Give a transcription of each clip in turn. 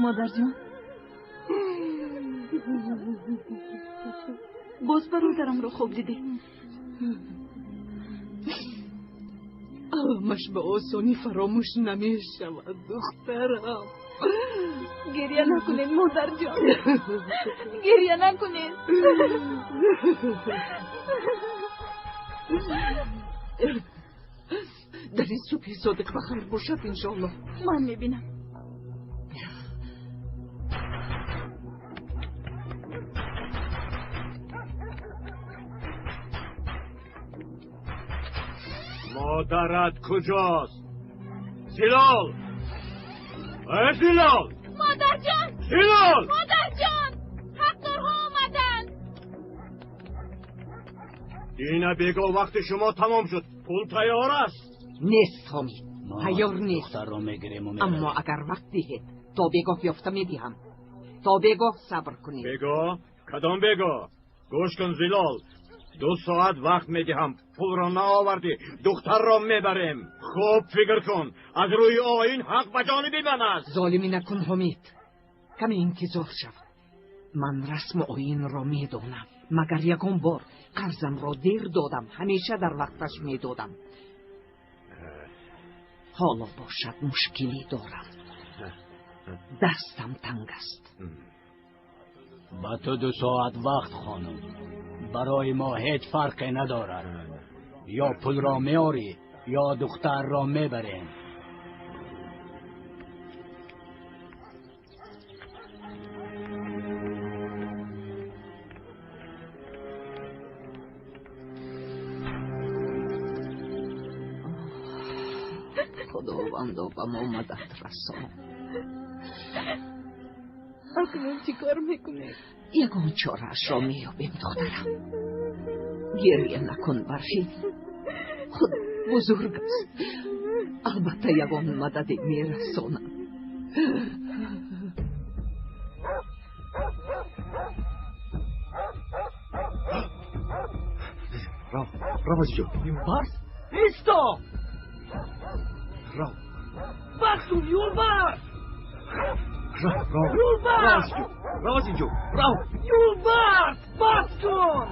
Модарҷон, боз бародарамро хоб дидӣ? Аламаш ба осонӣ фаромӯш намешавад, духтарам. Гиря накунед, модарҷон, гиря накунед. Дар ин субҳи содиқ ба хайр бошад, иншоаллоҳ. Ман мебинам. Модарат куҷост? Зилол! Э, Зилол! Модарҷон! Зилол! Модарҷон! Ҳақдорҳо омаданд! Дина бего вақти шумо тамом шуд. Пул тайёр аст? Нест, Ҳомид. Тайёр нест. Духтарро мегирем. Аммо агар вақт диҳед, то бегоҳ ёфта медиҳам. То бегоҳ сабр кунед. Бегоҳ? Кадом бегоҳ? Гӯш кун, Зилол. 2 соат вақт медиҳам. Пулро наовардӣ, духтарро мебарем. Хуб фикр кун. Аз рӯи оин ҳақ ба ҷониби ман аст. Золимӣ накун, Ҳомид. Каме интизор шав. Ман расму оинро медонам. Магар ягон бор қарзамро дер додам, ҳамеша дар вақташ медодам. Ҳоло бошад мушкилӣ дорам. Дастам танг аст. Ба ту 2 соат вақт, хонум. Барои мо ҳеҷ фарқе надорад. Ё пулро меорӣ, یا دختر را میبریم. خداوندا به ما مدد رسان. اکنون چی کار میکنی؟ یگان چاره‌اش را مییابیم دخترم. گریه نکن برفین، خود بزرگ است، البته یگان مدد میرساند. رو رو از اینجا. یولبرس ایستا. رو بختون یولبرس. رو رو یولبرس. رو از اینجا. رو یولبرس بس کن.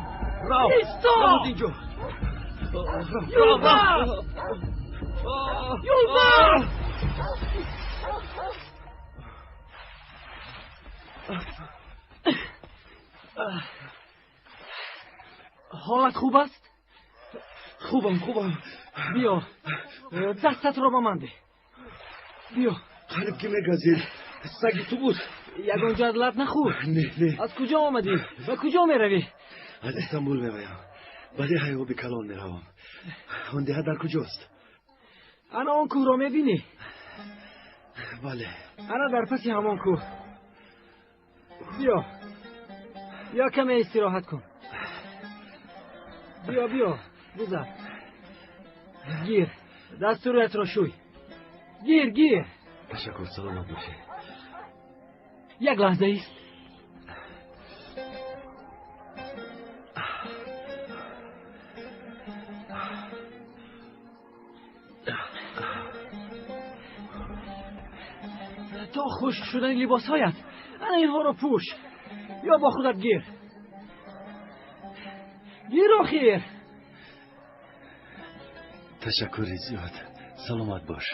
رو ایستا. رو از اینجا. یولبرس. یولبرس. حالت خوب است؟ خوبم خوبم. بیا دستت را به من ده. بیا. قریب که میگزید. سگی تو بود. یگان جا لط نخور. نه نه. از کجا آمدی؟ به کجا میروی؟ از استانبول میآیم. به деҳаи оби калон меравам. Он деҳа дар куҷост? ана он кӯҳро мебинӣ? бале. ана дар паси ҳамон кӯҳ. биё بیا کمی استراحت کن. بیا بیا گذر. گیر دست رویت را شوی. گیر گیر. تشکر، سلامت باشی. یک لحظه ایست. تا خشک شدن لباس هایت انا اینها را پوش یا با خودت گیر. گیر آخیر. تشکر زیاد، سلامت باش.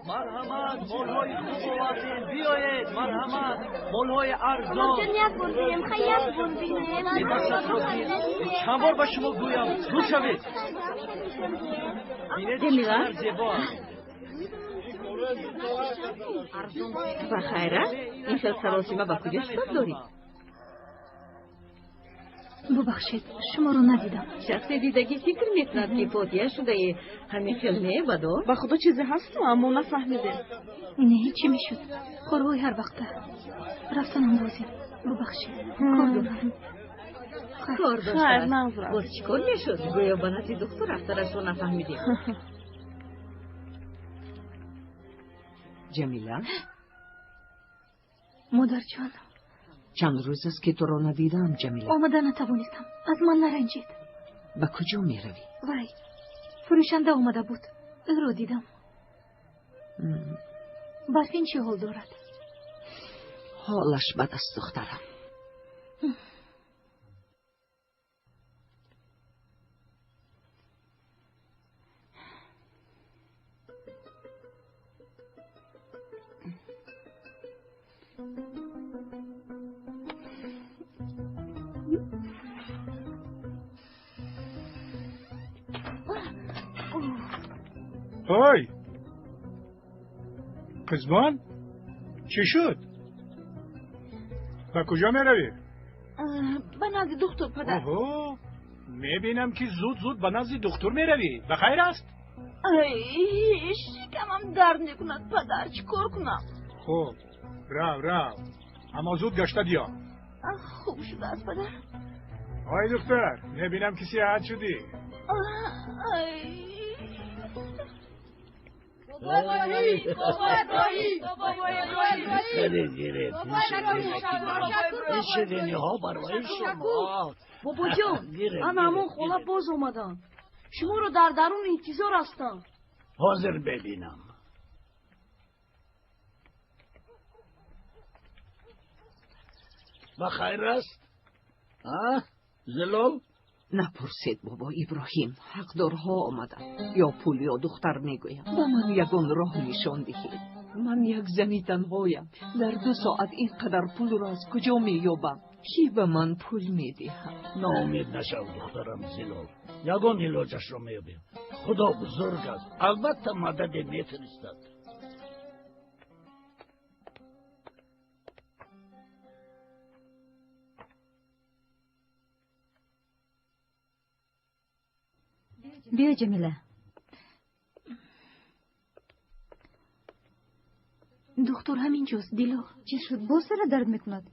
مرحمت، مالهای خوب آوردیم، بیایید. مرحمت، مالهای ارزان. چند بار به شما گویم زود شوید. جمیله و خیره این خیل سراسیمه به کجا شتاب داری؟ ببخشید شما رو ندیدم. شخص دیدگی فکر میکند که فوتیه شده ای همین خیل نه بدو؟ با خدا چیزی هست اما نفهمیدیم. نه چی میشد؟ خورهای هر وقته رفتنم لازم. ببخشید کار دارم. کار داشت باز چیکار میشد؟ گویا به نزد دکتر رفتنش رو نفهمیدیم. جمیله مادر جان، چند روز است که تو را ندیدم جمیله. آمده نتوانستم، از من نرنجید. به کجا می روی؟ وای فروشنده آمده بود، او را دیدم. برفین چه حال دارد؟ حالش بد است دخترم. های قزبان چی شد؟ به کجا می روی؟ به نزد دکتر پدر. اوه میبینم که زود زود به نزد دکتر می روی. بخیر است؟ ای شکمم درد میکند پدر، چیکار کنم؟ خب رو رو، اما زود گشته بیا. خوب شده است پدر. آی دکتر میبینم که صحت شدی. بابا جان من همون خانه باز اومدم، شما رو در درون انتظار هستم. حاضر ببینم. بخیر است؟ زلال؟ نپرسید بابا ابراهیم، حقدارها آمدن یا پول یا دختر میگویم. به من یگان راه نشان دهید. من یک زنی تنهایم، در 2 ساعت اینقدر پول را از کجا مییابم؟ کی به من پول میدهد؟ ناامید نشو دخترم زلال، Ягон илоҷашро меёбем. Худо бузург аст, албатта мададе мефиристад. Биё, Ҷамила. Духтур ҳамин ҷост, Дило. Чӣ шуд? Боз сара дард мекунад?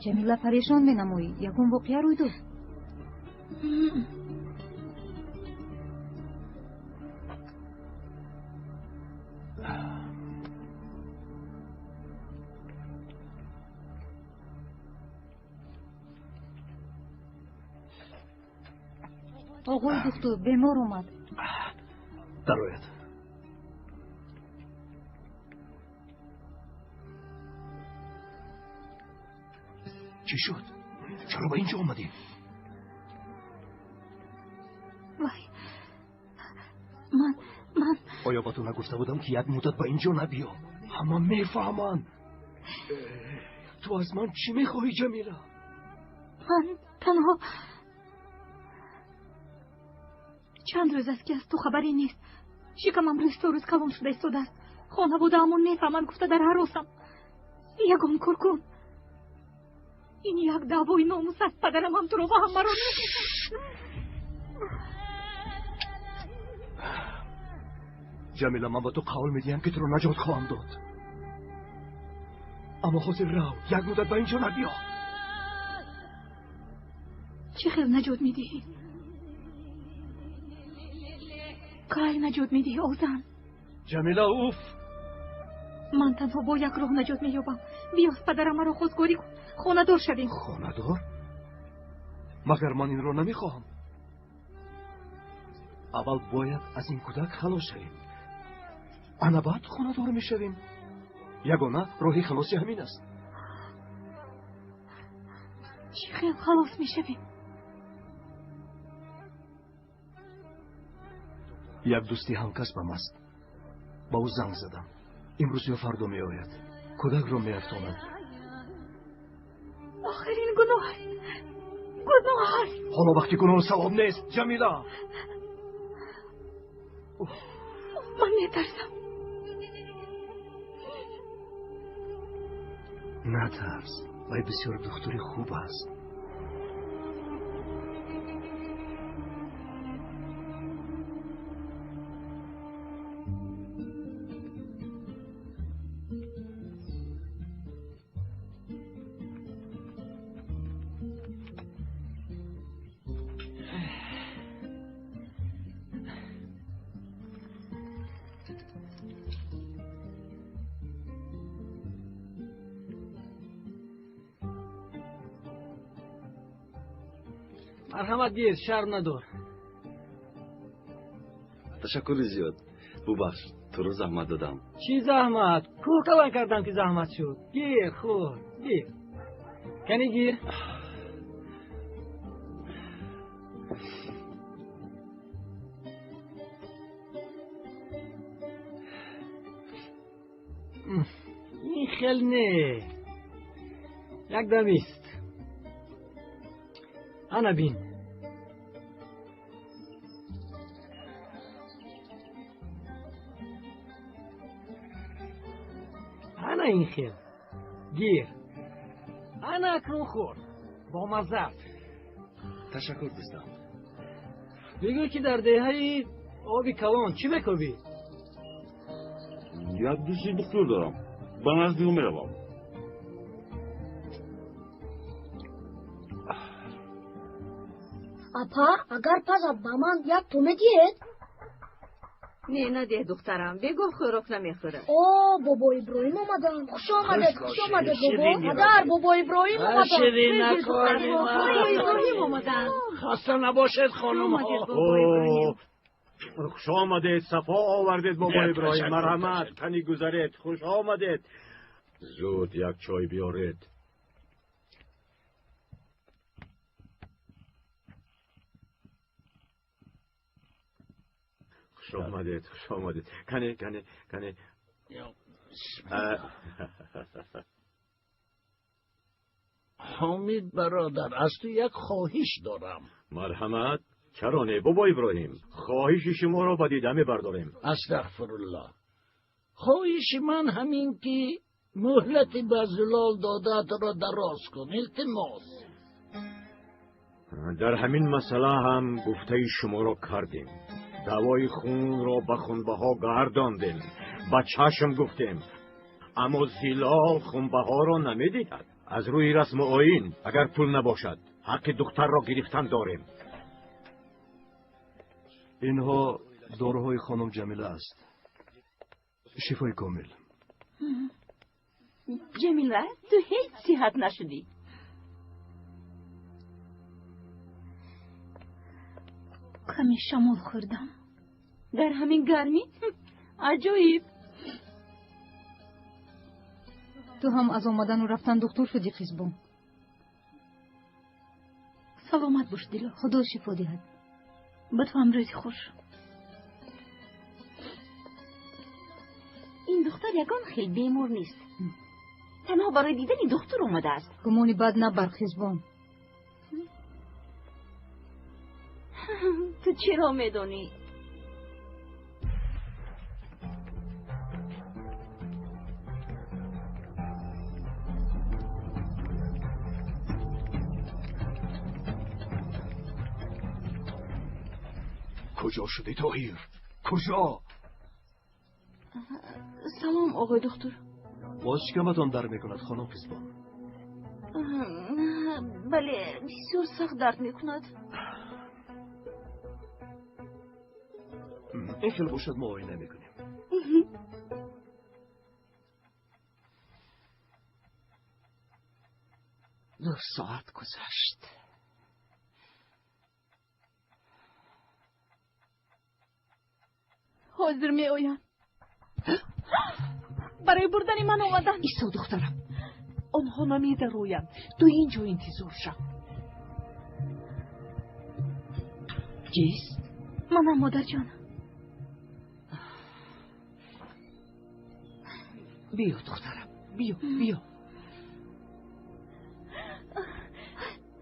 Ҷамила, парешон менамоӣ. Ягон воқеа рӯй дод? Оғои духтур, бемор омад. Дарояд. Чӣ шуд? Чаро ба ин ҷо омадӣ? Вай, ман Оё ба ту нагуфта будам, ки як муддат ба ин ҷо набиё? Ҳама мефаҳманд. Ту аз ман чӣ мехоҳӣ, Ҷамила? Ман танҳо чанд рӯз аст, ки аз ту хабаре нест. Шикамам рӯз то рӯз калон шуда истодааст. Хонаводаамон мефаҳманд гуфта дар ҳаросам. Ягон кор кун. Ин як даъвои номус аст. Падарам ҳам туро ва ҳамаро Ҷамила, ман ба ту қавл медиҳам, ки туро наҷот хоҳам дод. Аммо ҳозир рав, як муддат ба ин ҷо набиё. Чӣ хел наҷот медиҳӣ? Кай наҷот медиҳӣ, озан? Ҷамила, уф! Ман танҳо бо як роҳ наҷот меёбам. Биё, падарам маро хостгорӣ кун, хонадор шавем. Хонадор? Магар ман инро намехоҳам? Аввал бояд аз ин кӯдак халос шавем. Ана баъд хонадор мешавем. Ягона роҳи халоси ҳамин аст. Чӣ хел халос мешавем? Як дӯсти ҳамкасбам аст. Ба ӯ занг задам. Имрӯз ё фардо меояд. Кӯдакро меафтонад. Охир ин гуноҳ аст. Гуноҳ аст. Ҳоло вақти гуноҳу савоб нест, Ҷамила. Ман метарсам. Натарс, вай бисёр духтури хуб аст. Марҳамат, гир, шарм надор. Ташаккури зиёд. Бубахш, туро заҳмат додам. Чӣ заҳмат? Кӯҳ калон кардам, ки заҳмат шуд. Гир, хӯр, гир. Кани гир. Ин хел не, якдам ист. Ана бин. Ана ин хел. Гир. Ана акнун хӯр. Бомазза аст. Ташаккур, дӯстам. Бигӯ, ки дар деҳаи оби калон чӣ мекобӣ? Як дӯсти духтур дорам. Ба назди ӯ меравам. Апа, агар пазад, ба ман як то медиҳед? Не, надеҳ, духтарам, бегоҳ хӯрок намехӯрад. О, бобо Иброҳим омаданд. Хуш омадед, хуш омадед, бобо. Падар, бобо Иброҳим омаданд. Иброҳим омаданд. Хаста набошед, хонумҳо. Хуш омадед, сафо овардед, бобо Иброҳим. Марҳамат, кани гузаред. Хуш омадед. Зуд як чой биёред. Хуш омадед, хуш омадед. Кане, кане, кане. Ҳомид бародар, аз ту як хоҳиш дорам. Марҳамат. Чаро не, бобо Иброҳим? Хоҳиши шуморо ба дида мебардорем. Астағфируллоҳ. Хоҳиши ман ҳамин ки муҳлати ба Зулол додаатро дароз кун. Илтимос. Дар ҳамин масъала ҳам гуфтаи шуморо кардем. Давои хунро ба хунбаҳо гардондем, ба чашм гуфтем, аммо Зилол хунбаҳоро намедиҳад. Аз рӯи расму оин агар пул набошад, ҳаққи духтарро гирифтан дорем. Инҳо доруҳои хонум Ҷамила аст. Шифои комил. Ҷамила, ту ҳеҷ сиҳат нашудӣ. Каме шамол хӯрдам. Дар ҳамин гармӣ? Аҷоиб. Ту ҳам аз омадану рафтан духтур шудӣ, Қизбон. Саломат бош, Дило. Худо шифо диҳад. Ба ту ҳам рӯзи хуш. Ин духтар ягон хел бемор нест. Танҳо барои дидани духтур омадааст. Гумони бад набар, Қизбон. Ту чиро медонӣ? Куҷо шудӣ, Тоҳир? Куҷо? Салом, оғои духтур. Боз шикаматон дард мекунад, хонум Қизбон? Бале, бисёр сахт дард мекунад. Ин хел бошад, муоина мекунем. 2 соат гузашт. Ҳозир меоянд. Барои бурдани ман омаданд. Исо, духтарам, онҳо намедароянд. Ту ин ҷо интизор шав. Кист? Манам, модарҷон. Биё, духтарам, биё, биё.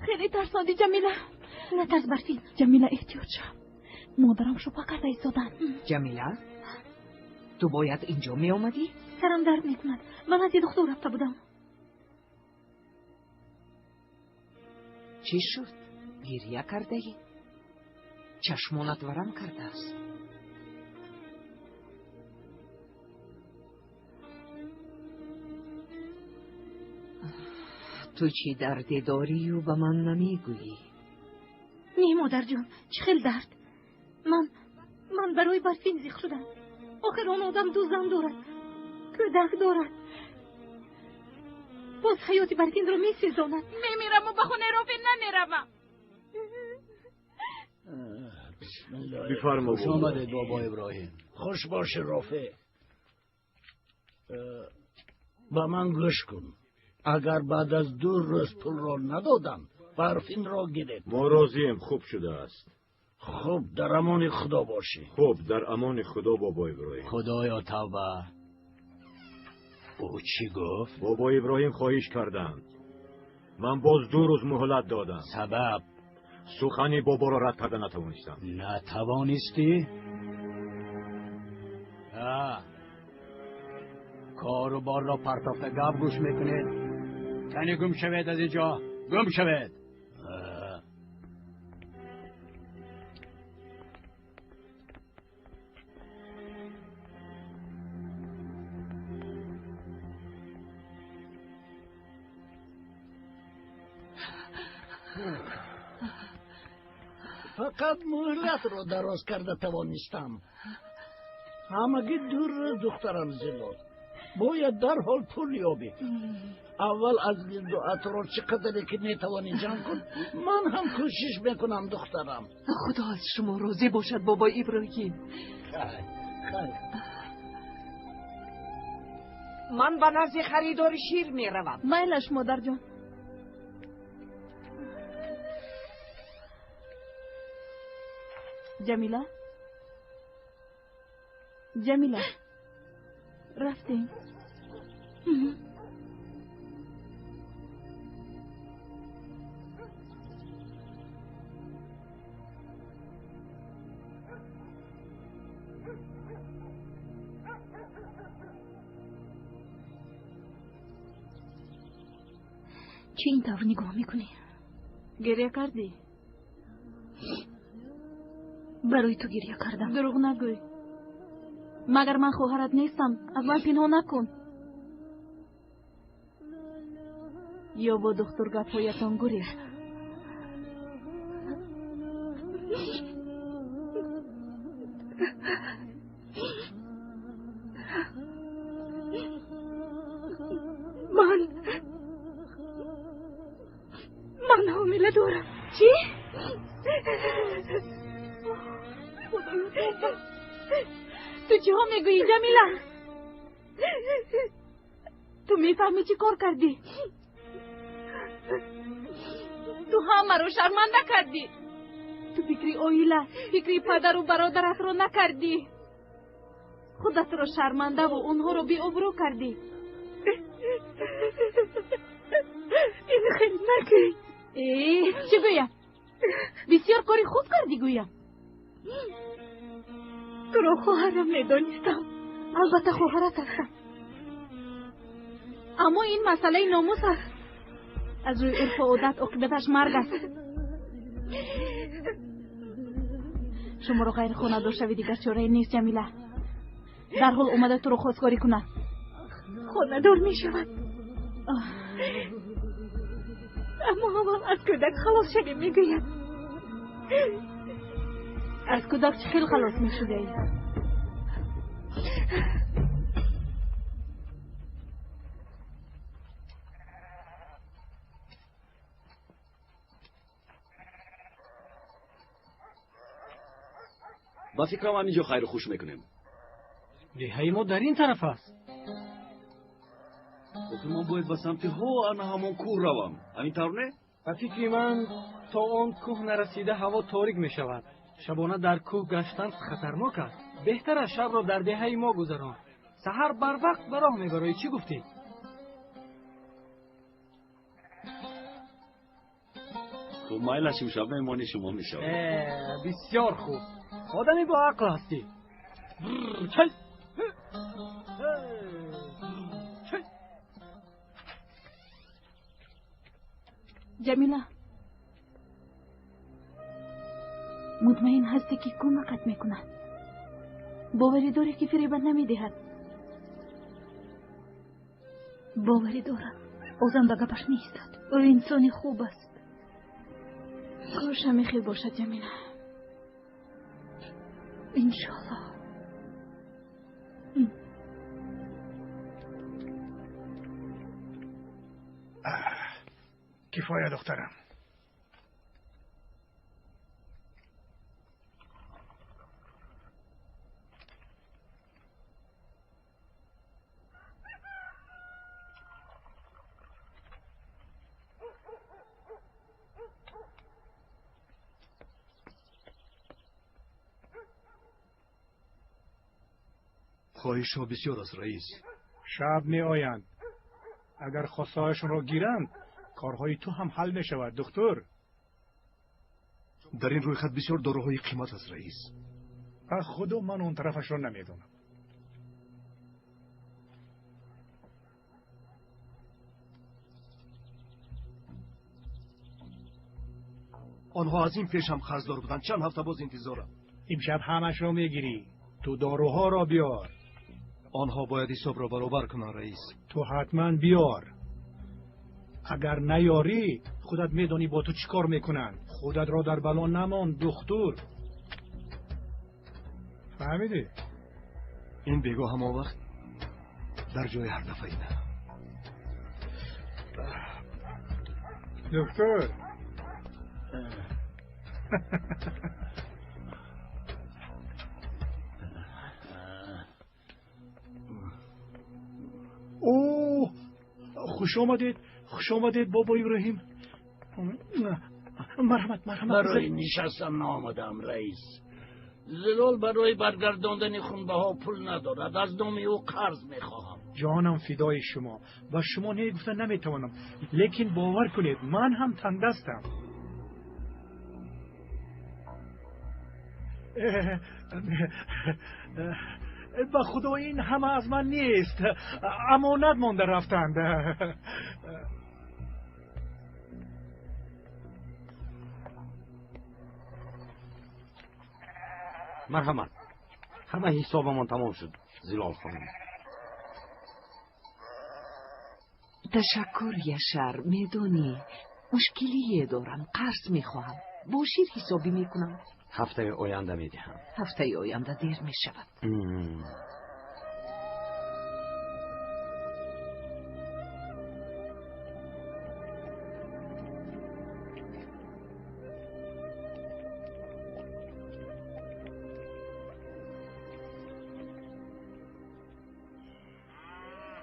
Хеле тарсондӣ, Ҷамила. Натарс, Барфин. Ҷамила, эҳтиёт шав. Модарам шубҳа карда истоданд. Ҷамила, ту бояд инҷо меомадӣ? Сарам дард мекунад. Ба назди духтур рафта будам. Чӣ шуд? Гирья кардаӣ? Чашмонат варам кардааст. Ту чӣ дарде дорию ба ман намегӯӣ? Не, модарҷон, чӣ хел дард? Ман барои Барфин зиқ шудам. Охир он одам ду зан дорад, кӯдак дорад. Боз ҳаёти Барфинро месезонад. Мемираму ба хонаи Рофеъ намеравам. Бифармо. Хуш омадед, бобо Иброҳим. Хуш бошӣ, Рофеъ. Ба ман гӯш кун. Агар баъд аз 2 рӯз пулро надодам, Барфинро гиред. Мо розием, хуб шудааст. Хуб, дар амони Худо бошӣ. Хуб, дар амони Худо, бобо Иброҳим. Худоё, тавба. Ӯ чӣ гуфт? Бобо Иброҳим хоҳиш карданд. Ман боз 2 рӯз муҳлат додам. Сабаб? Сухани боборо рад карда натавонистам. Натавонистӣ? Кору борро партофта гап гӯш мекунед? Кани гум шавед аз инҷо, гум шавед. Фақат муҳлатро дароз карда тавонистам. Ҳамагӣ 2 рӯз, духтарам Зилол. Бояд дарҳол пул ёбӣ. Аввал аз гирду атроф чӣ қадаре ки метавонӣ ҷамъ кун. Ман ҳам кӯшиш мекунам, духтарам. Худо аз шумо розӣ бошад, бобо Иброҳим. Хайр. Ман ба назди харидори шир меравам. Майлаш, модарҷон. Ҷамила, Ҷамила, рафтем. Чӣ ин тавр нигоҳ мекунӣ? Гиря кардӣ? Барои ту гиря кардам. Дурӯғ нагӯй. Магар ман хоҳарат нестам? Аз ман пинҳон накун. Ё бо духтур гапҳоятон гурехт? Ман ҳомила дорам. Чӣ? Худоё, тавба! Ту чиҳо мегӯӣ, Ҷамила? Ту мефаҳмӣ чӣ кор кардӣ? Ту ҳамаро шарманда кардӣ. Ту фикри оила, фикри падару бародаратро накардӣ. Худатро шармандаву онҳоро беобрӯ кардӣ. Ин хел накун. Э, чӣ гӯям? Бисёр кори хуб кардӣ гӯям. Туро хоҳарам медонистам. Албатта хоҳарат ҳастам. Аммо ин масъалаи номус аст. Аз рӯи урфу одат оқибаташ марг аст. Шуморо ғайрихонадор шави дигар чорае нест, Ҷамила. Дарҳол омада туро хостгорӣ кунад. Хонадор мешавад. Аммо аввал аз кӯдак халос шавем, мегӯяд. Аз кӯдак чӣ хел халос мешудаӣ? Ба фикрам ҳамин ҷо хайру хуш мекунем. Деҳаи мо дар ин тараф аст. Охир ман бояд ба самти ҳо ана ҳамон кӯҳ равам. Ҳамин тавр не? Ба фикри ман то он кӯҳ нарасида ҳаво торик мешавад. Шабона дар кӯҳ гаштан хатарнок аст. Беҳтар аст шабро дар деҳаи мо гузарон. Саҳар барвақт ба роҳ мебароӣ. Чӣ гуфтӣ? Хуб, майлаш, имшаб меҳмони шумо мешавам. Бисёр хуб. Одами бо ақл ҳастӣ. Ҷамила, мутмаин ҳастӣ ки кӯмакат мекунад? Боварӣ дорӣ ки фиребат намедиҳад? Боварӣ дорам. Озам ба гапаш меистад. Ӯ инсони хуб аст. Кош ҳамин хел бошад, Ҷамила. Иншоаллоҳ. Кифоя, духтарам. Хоҳишҳо бисёр аст, раис. Шаб меоянд. Агар хостаҳояшонро гиранд, корҳои ту ҳам ҳал мешавад, духтур. Дар ин рӯйхат бисёр доруҳои қимат аст, раис. Ба худо ман он тарафашро намедонам. Онҳо аз ин пеш ҳам қарздор буданд. Чанд ҳафта боз интизорам. Имшаб ҳамашро мегирӣ. Ту доруҳоро биёр. Онҳо бояд ҳисобро баробар кунанд, раис. Ту ҳатман биёр. Агар наёрӣ, худат медонӣ бо ту чӣ кор мекунанд. Худатро дар бало намон, духтур. Фаҳмидӣ? Ин бегоҳ ҳамон вақт дар ҷои ҳар дафъаина. Духтур. О, хуш омадед, хуш омадед, бобо Иброҳим. Марҳамат, марҳамат. Барои нишастан наомадам, раис. Зилол барои баргардондани хунбаҳо пул надорад. Аз номи ӯ қарз мехоҳам. Ҷонам фидои шумо. Ба шумо не гуфта наметавонам, лекин бовар кунед, ман ҳам тангдастам. Ба худо ин ҳама аз ман нест, амонат монда рафтанд. Марҳамат, ҳама ҳисобамон тамом шуд, Зилол хонум. Ташаккур, Яшар. Медонӣ, мушкилие дорам, қарз мехоҳам. Бо шир ҳисобӣ мекунам. Ҳафтаи оянда медиҳам. Ҳафтаи оянда дер мешавад.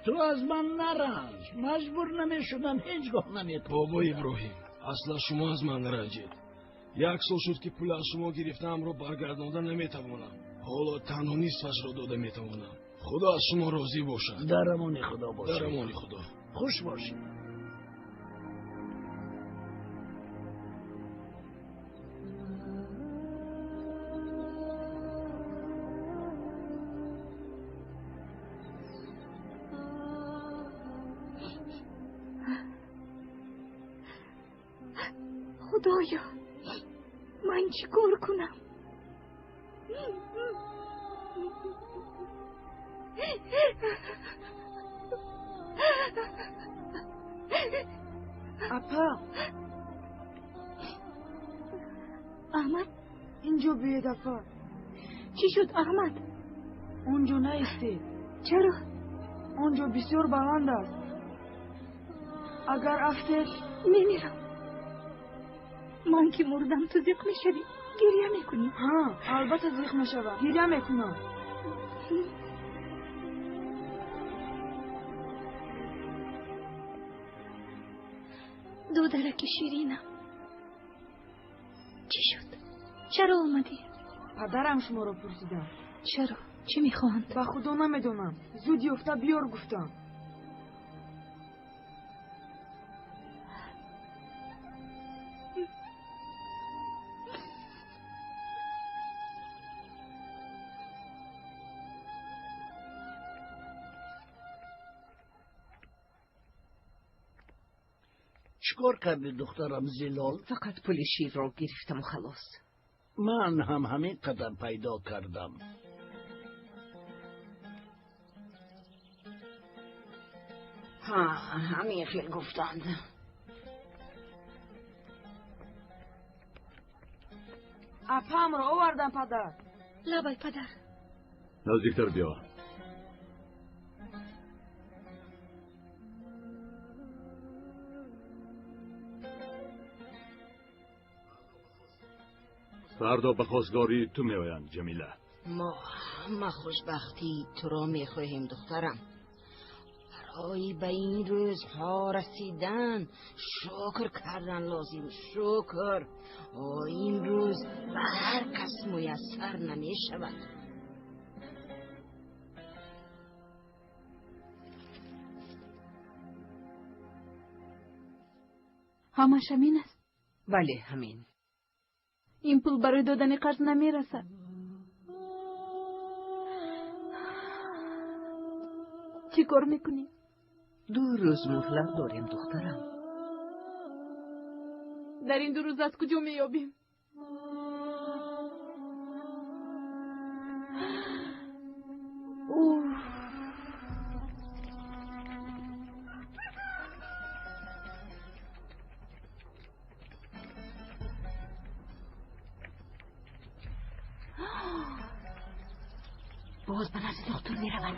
Ту аз ман наранҷ, маҷбур намешудам, ҳеҷ гоҳ наметавонам. Бобо Иброҳим, аслан шумо аз ман наранҷед. Як сол шуд, ки пул аз шумо гирифтаамро баргардонда наметавонам. Ҳоло танҳо нисфашро дода метавонам. Худо аз шумо розӣ бошад. Дар амони Худо бошед. Дар амони Худо. Хуш бошед. Худоё, ман чӣ кор кунам? Апа. Аҳмад, инҷо биёед, апа. Чӣ шуд, Аҳмад? Он ҷо наистед. Чаро? Он ҷо бисёр баланд аст. Агар афтед, мемирам. Ман ки мурдам, ту зиқ мешавӣ, гиря мекунӣ. Ҳа, албатта зиқ мешавам, гиря мекунам. Додараки ширинам, чӣ шуд? Чаро омадӣ? Падарам шуморо пурсидам. Чаро? Чӣ мехоҳанд? Ба худо намедонам. Зуд ёфта биёр гуфтам. Чӣ кор кардӣ, духтарам Зилол? Фақат пули ширро гирифтаму халос. Ман ҳам ҳамин қадар пайдо кардам. Ҳа, ҳамин хел гуфтанд. Апаамро овардам, падар. Лабай, падар. Наздиктар биё. Фардо ба хостгории ту меоянд, Ҷамила. Мо ҳама хушбахтии туро мехоҳем, духтарам. Барои ба ин рӯзҳо расидан шукр кардан лозим, шукр. О, ин рӯз ба ҳар кас муяссар намешавад. Ҳамаш ҳамин аст? Бале, ҳамин. Ин пул барои додани қарз намерасад. Чӣ кор мекунӣ? Ду рӯз муҳлат дорем, духтарам. Дар ин ду рӯз аз куҷо меёбем? Боз ба назди духтур меравам.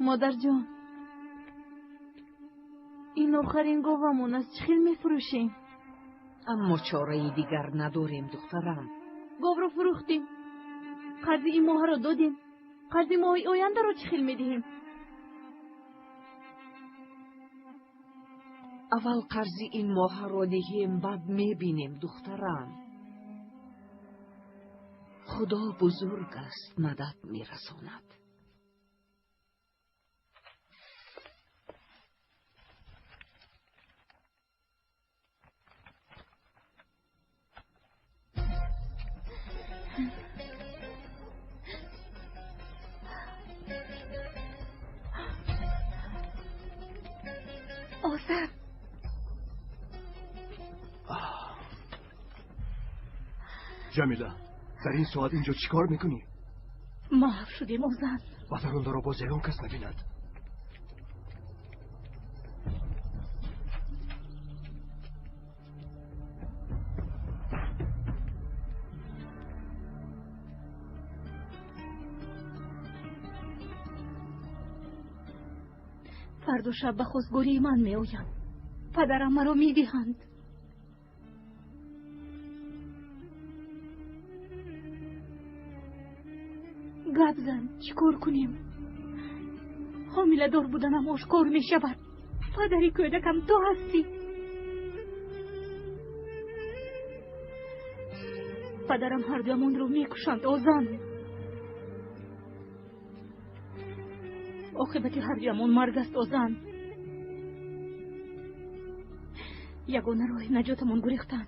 Модарҷон, ин охарин говамон аст, чӣ хел мефурӯшем? Аммо чораи дигар надорем, духтарам. Говро фурӯхтем, қарзи ин моҳаро додем, қарзи моҳи ояндаро чӣ хел медиҳем? Аввал қарзи ин моҳаро диҳем, баъд мебинем, духтарам. Худо бузург аст, мадад мерасонад. Озар. Ҷамила, дар ин соат инҷо чӣ кор мекунӣ? Маҳв шудем, Озан. Ватанондаро боз ягон кас набинад. Фардо шаб ба хостгории ман меоянд. Падарам маро медиҳанд. Гап зан, чӣ кор кунем? Ҳомиладор буданам ошкор мешавад. Падари кӯдакам ту ҳастӣ. Падарам ҳардуямонро мекушанд, Озан. Оқибати ҳардуямон марг аст, Озан. Ягона роҳи наҷотамон гурехтан.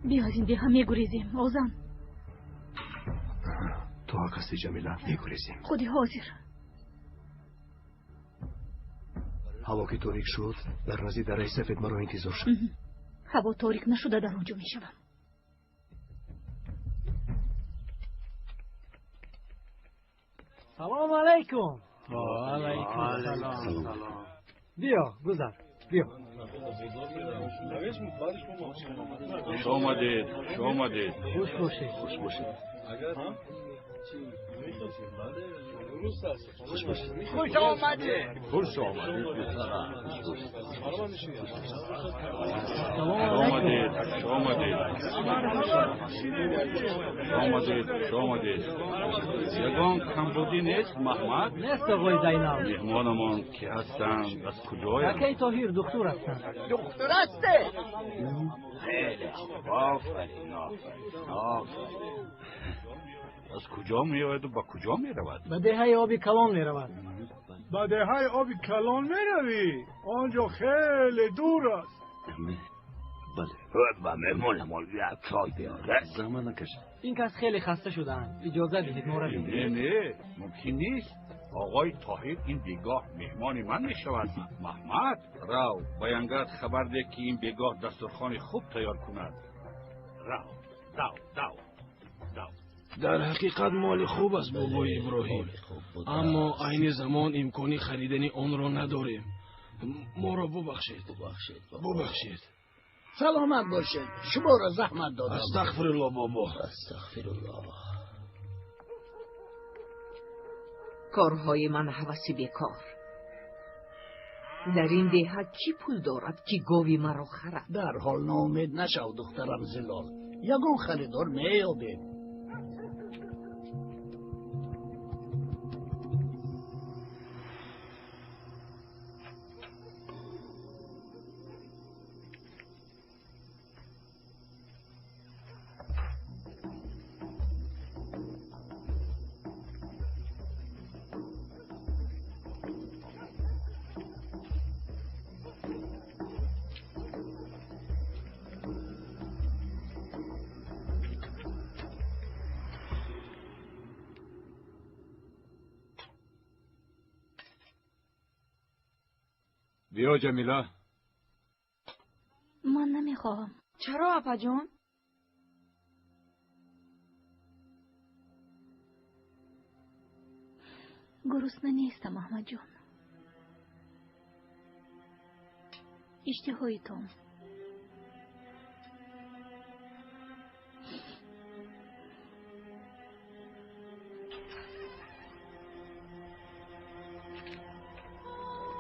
Биё аз ин деҳа мегурезем, Озан. Ту ҳақ ҳастӣ, Ҷамила, мегурезем. Худи ҳозир. Ҳаво ки торик шуд, дар назди дараи сафед маро интизор шуд. Ҳаво торик нашуда дар он ҷо мешавам. Салом алайкум. Ва алайкум салом. Биё, гузар, биё. Хуш омадед, хуш омадед. Хуш бошед. Хуш бошед. Хуш бошед. Хуш омадед. Хуш омадед, духтарам. Салом омадед, хуш омадед. Хуш омадед, хуш омадед. Ягон камбудӣ нест, Маҳмад? Нест, оғои Зайнал. Меҳмонамон ки ҳастанд, аз куҷоянд? Акаи Тоҳир духтур ҳастанд. Духтур ҳасте? Хеле хуб, офарин, офарин, офарин. Аз куҷо меояду ба куҷо меравад? Ба деҳаи оби калон меравад. Ба деҳаи оби калон меравӣ? Он ҷо хеле дур аст. Бале. Ба меҳмонамон як чой биёред. Заҳмат накашед. Ин кас хеле хаста шудаанд. Иҷоза диҳед, мо равем. Не, не, мумкин нест. Оғои Тоҳир ин бегоҳ меҳмони ман мешавад. Маҳмад, рав, ба янгат хабар деҳ, ки ин бегоҳ дастурхони хуб тайёр кунад. Рав, дав, дав, дав. Дар ҳақиқат моли хуб аст, бобои Иброҳим, аммо айни замон имкони харидани онро надорем. Моро бубахшед, бубахшед. Саломат бошед, шуморо заҳмат додам. Астағфирулло, бобо. Астағфирулло. Корҳои ман ҳаваси бекор. Дар ин деҳа кӣ пул дорад, ки гови маро харад? Дарҳол ноумед нашав, духтарам Зилол. Ягон харидор меёбем. Биё, Ҷамила. Ман намехоҳам. Чаро, апаҷон? Гурусна нестам, Аҳмадҷон. Иштиҳоитон.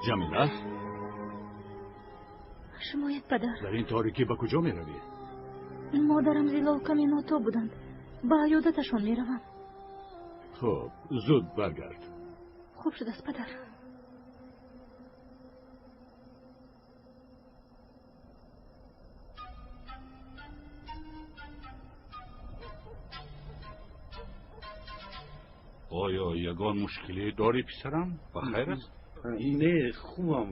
Ҷамила? Шумоед, падар. Дар ин торикӣ ба куҷо меравӣ? Модарам Зилол каме нотоб буданд. Ба аёдаташон меравам. Хуб, зуд баргард. Хуб шудааст, падар. Оё ягон мушкиле дорӣ, писарам? Ба хайр аст? Не, хубам.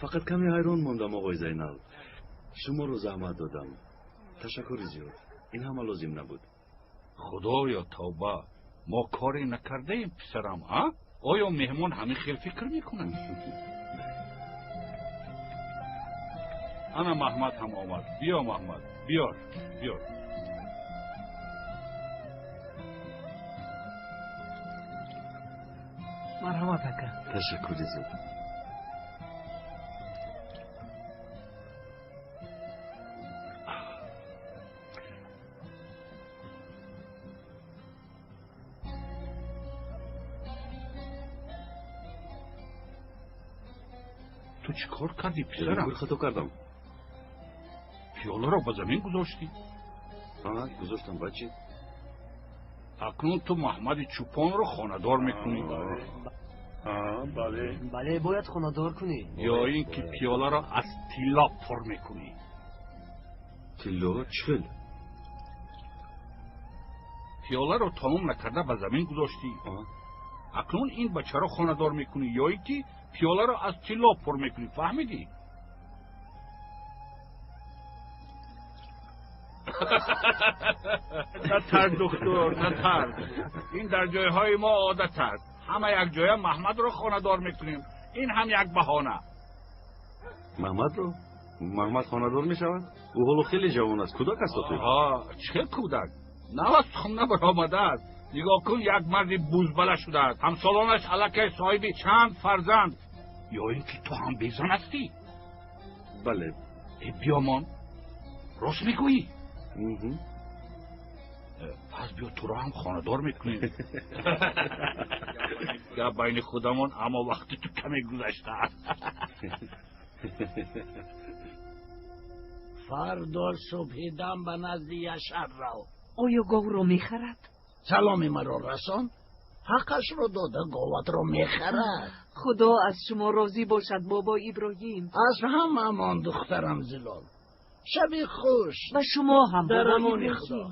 Фақат каме ҳайрон мондам, оғои Зайнал. Шуморо заҳмат додам. Ташаккури зиёд. Ин ҳама лозим набуд. Худоё, тавба! Мо коре накардаем, писарам, а? Оё меҳмон ҳамин хел фикр мекунад? Ана Маҳмад ҳам омад. Биё, Маҳмад, биёр, биёр. Марҳамат, ака. Ташаккури зиёд. Ту чӣ кор кардӣ, писарам? Кор хато кардам. Пиёларо ба замин гузоштӣ. Гузоштам, бачи. Акнун ту Маҳмади чӯпонро хонадор мекунӣ. Бале. Бале, бояд хонадор кунӣ. Ё ин ки пиёларо аз тилло пур мекунӣ. Тилло чӣ хел? Пиёларо тамом накарда ба замин гузоштӣ. Акнун ин бачаро хонадор мекунӣ ё ин ки пиёларо аз тилло пур мекунӣ, фаҳмидӣ? Натарс, духтур, натарс. Ин дар ҷойҳои мо одат аст. Ҳама якҷоя Маҳмадро хонадор мекунем. Ин ҳам як баҳона. Маҳмадро? Маҳмад хонадор мешавад? Ӯ ҳоло хеле ҷавон аст, кӯдак аст охир. Чӣ кӯдак? Нав аз тухм набаромадааст. Нигоҳ кун, як марди бузбала шудааст. Ҳамсолонаш аллакай соҳиби чанд фарзанд. Ё ин ки ту ҳам безан ҳастӣ? Бале. Биёмон, рост мегӯӣ? Пас биё туро ҳам хонадор мекунем. Гап байни худамон, аммо вақти ту каме гузаштааст. Фардо субҳидам ба назди Яшар рав. Оё говро мехарад? Саломи маро расон. Ҳаққашро дода говатро мехарад. Худо аз шумо розӣ бошад, бобо Иброҳим. Аз ҳамаамон, духтарам Зилол. Шаби хуш. Ба шумо ҳам, дар амони Худо.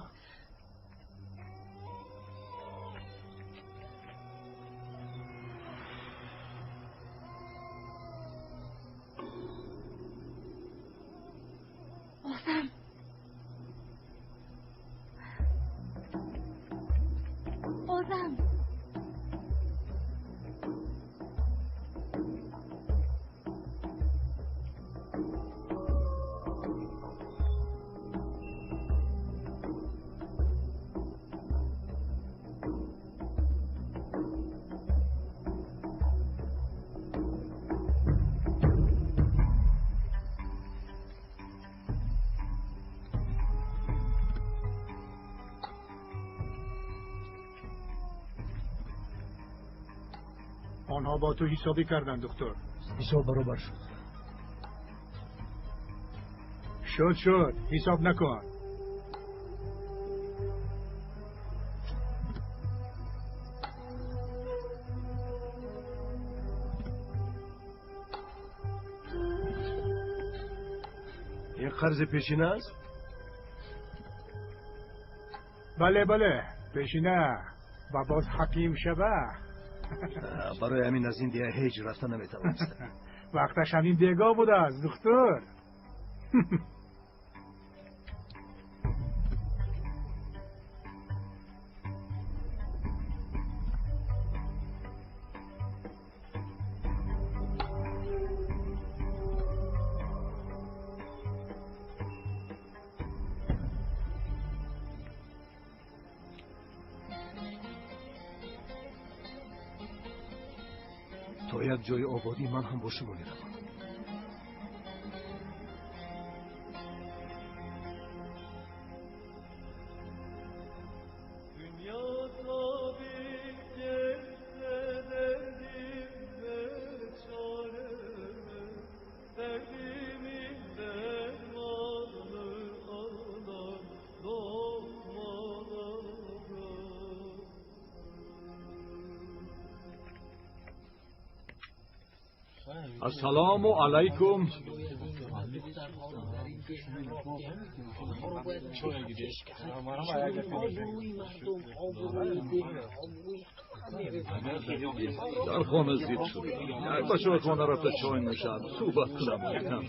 Озам. Озам. Онҳо бо ту ҳисобӣ карданд, духтур. Ҳисоб баробар шуд. Шуд, шуд, ҳисоб накун. Ин қарзи пешина аст? Бале, бале, пешина ва боз ҳаким шава. Барои ҳамин аз ин деҳа ҳеҷ рафта наметавонистам. Вақташ ҳамин бегоҳ будааст, духтур. То як ҷои ободӣ ман ҳам бо шумо меравам. Ассалому алайкум. Дар хона зиқ шудам. Як ба чойхона рафта чой нӯшам, суҳбат кунам якам.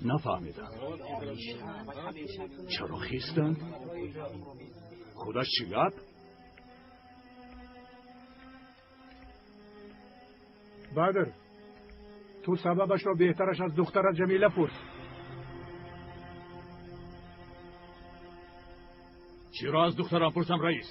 Нафаҳмидам. Чаро хистанд? Худаш чӣ гап? Бадр, ту сабабашро беҳтараш аз духтарат Ҷамила пурс. Чиро аз духтарам пурсам, раис?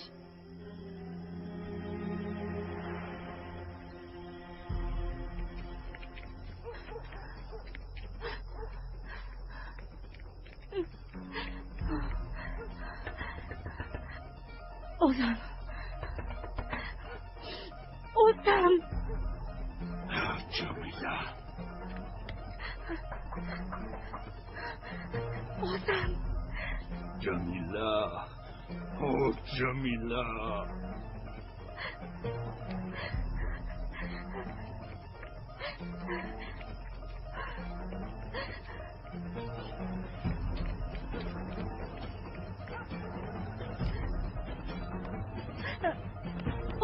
Озан. Озан. Ҷамила. Озан. Ҷамила. О, Ҷамила.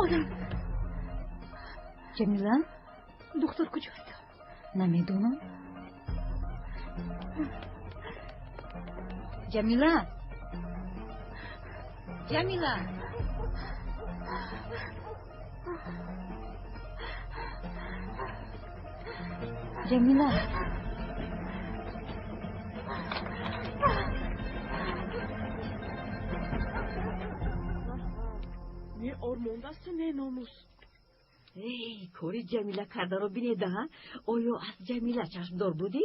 Озан. Ҷамила? Духтур куҷост? Намедонам. Ҷамила? Ҷамила? Ҷамила? Не ормондасту, не номус. Эй, кори Ҷамила кардаро бинеда, оё аз Ҷамила чашмдор будӣ?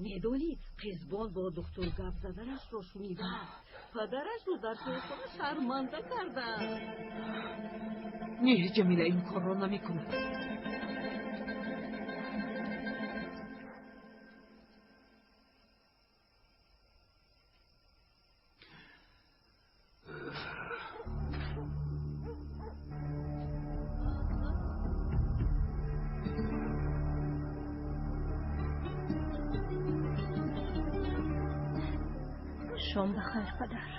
Медонӣ, қизбон бо духтур гап заданашро шунидам. Падарашро дар чойхона шарманда карданд. Не, Ҷамила ин корро намекунад. Шом ба хайр, падар.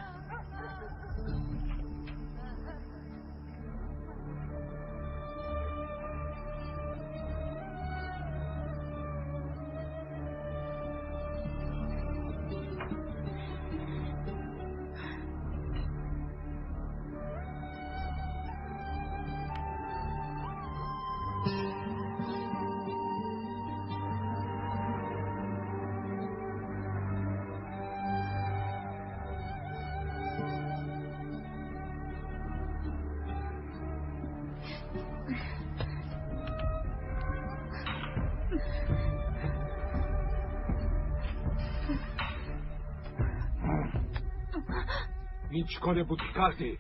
Ин чӣ коре буд ки кардӣ?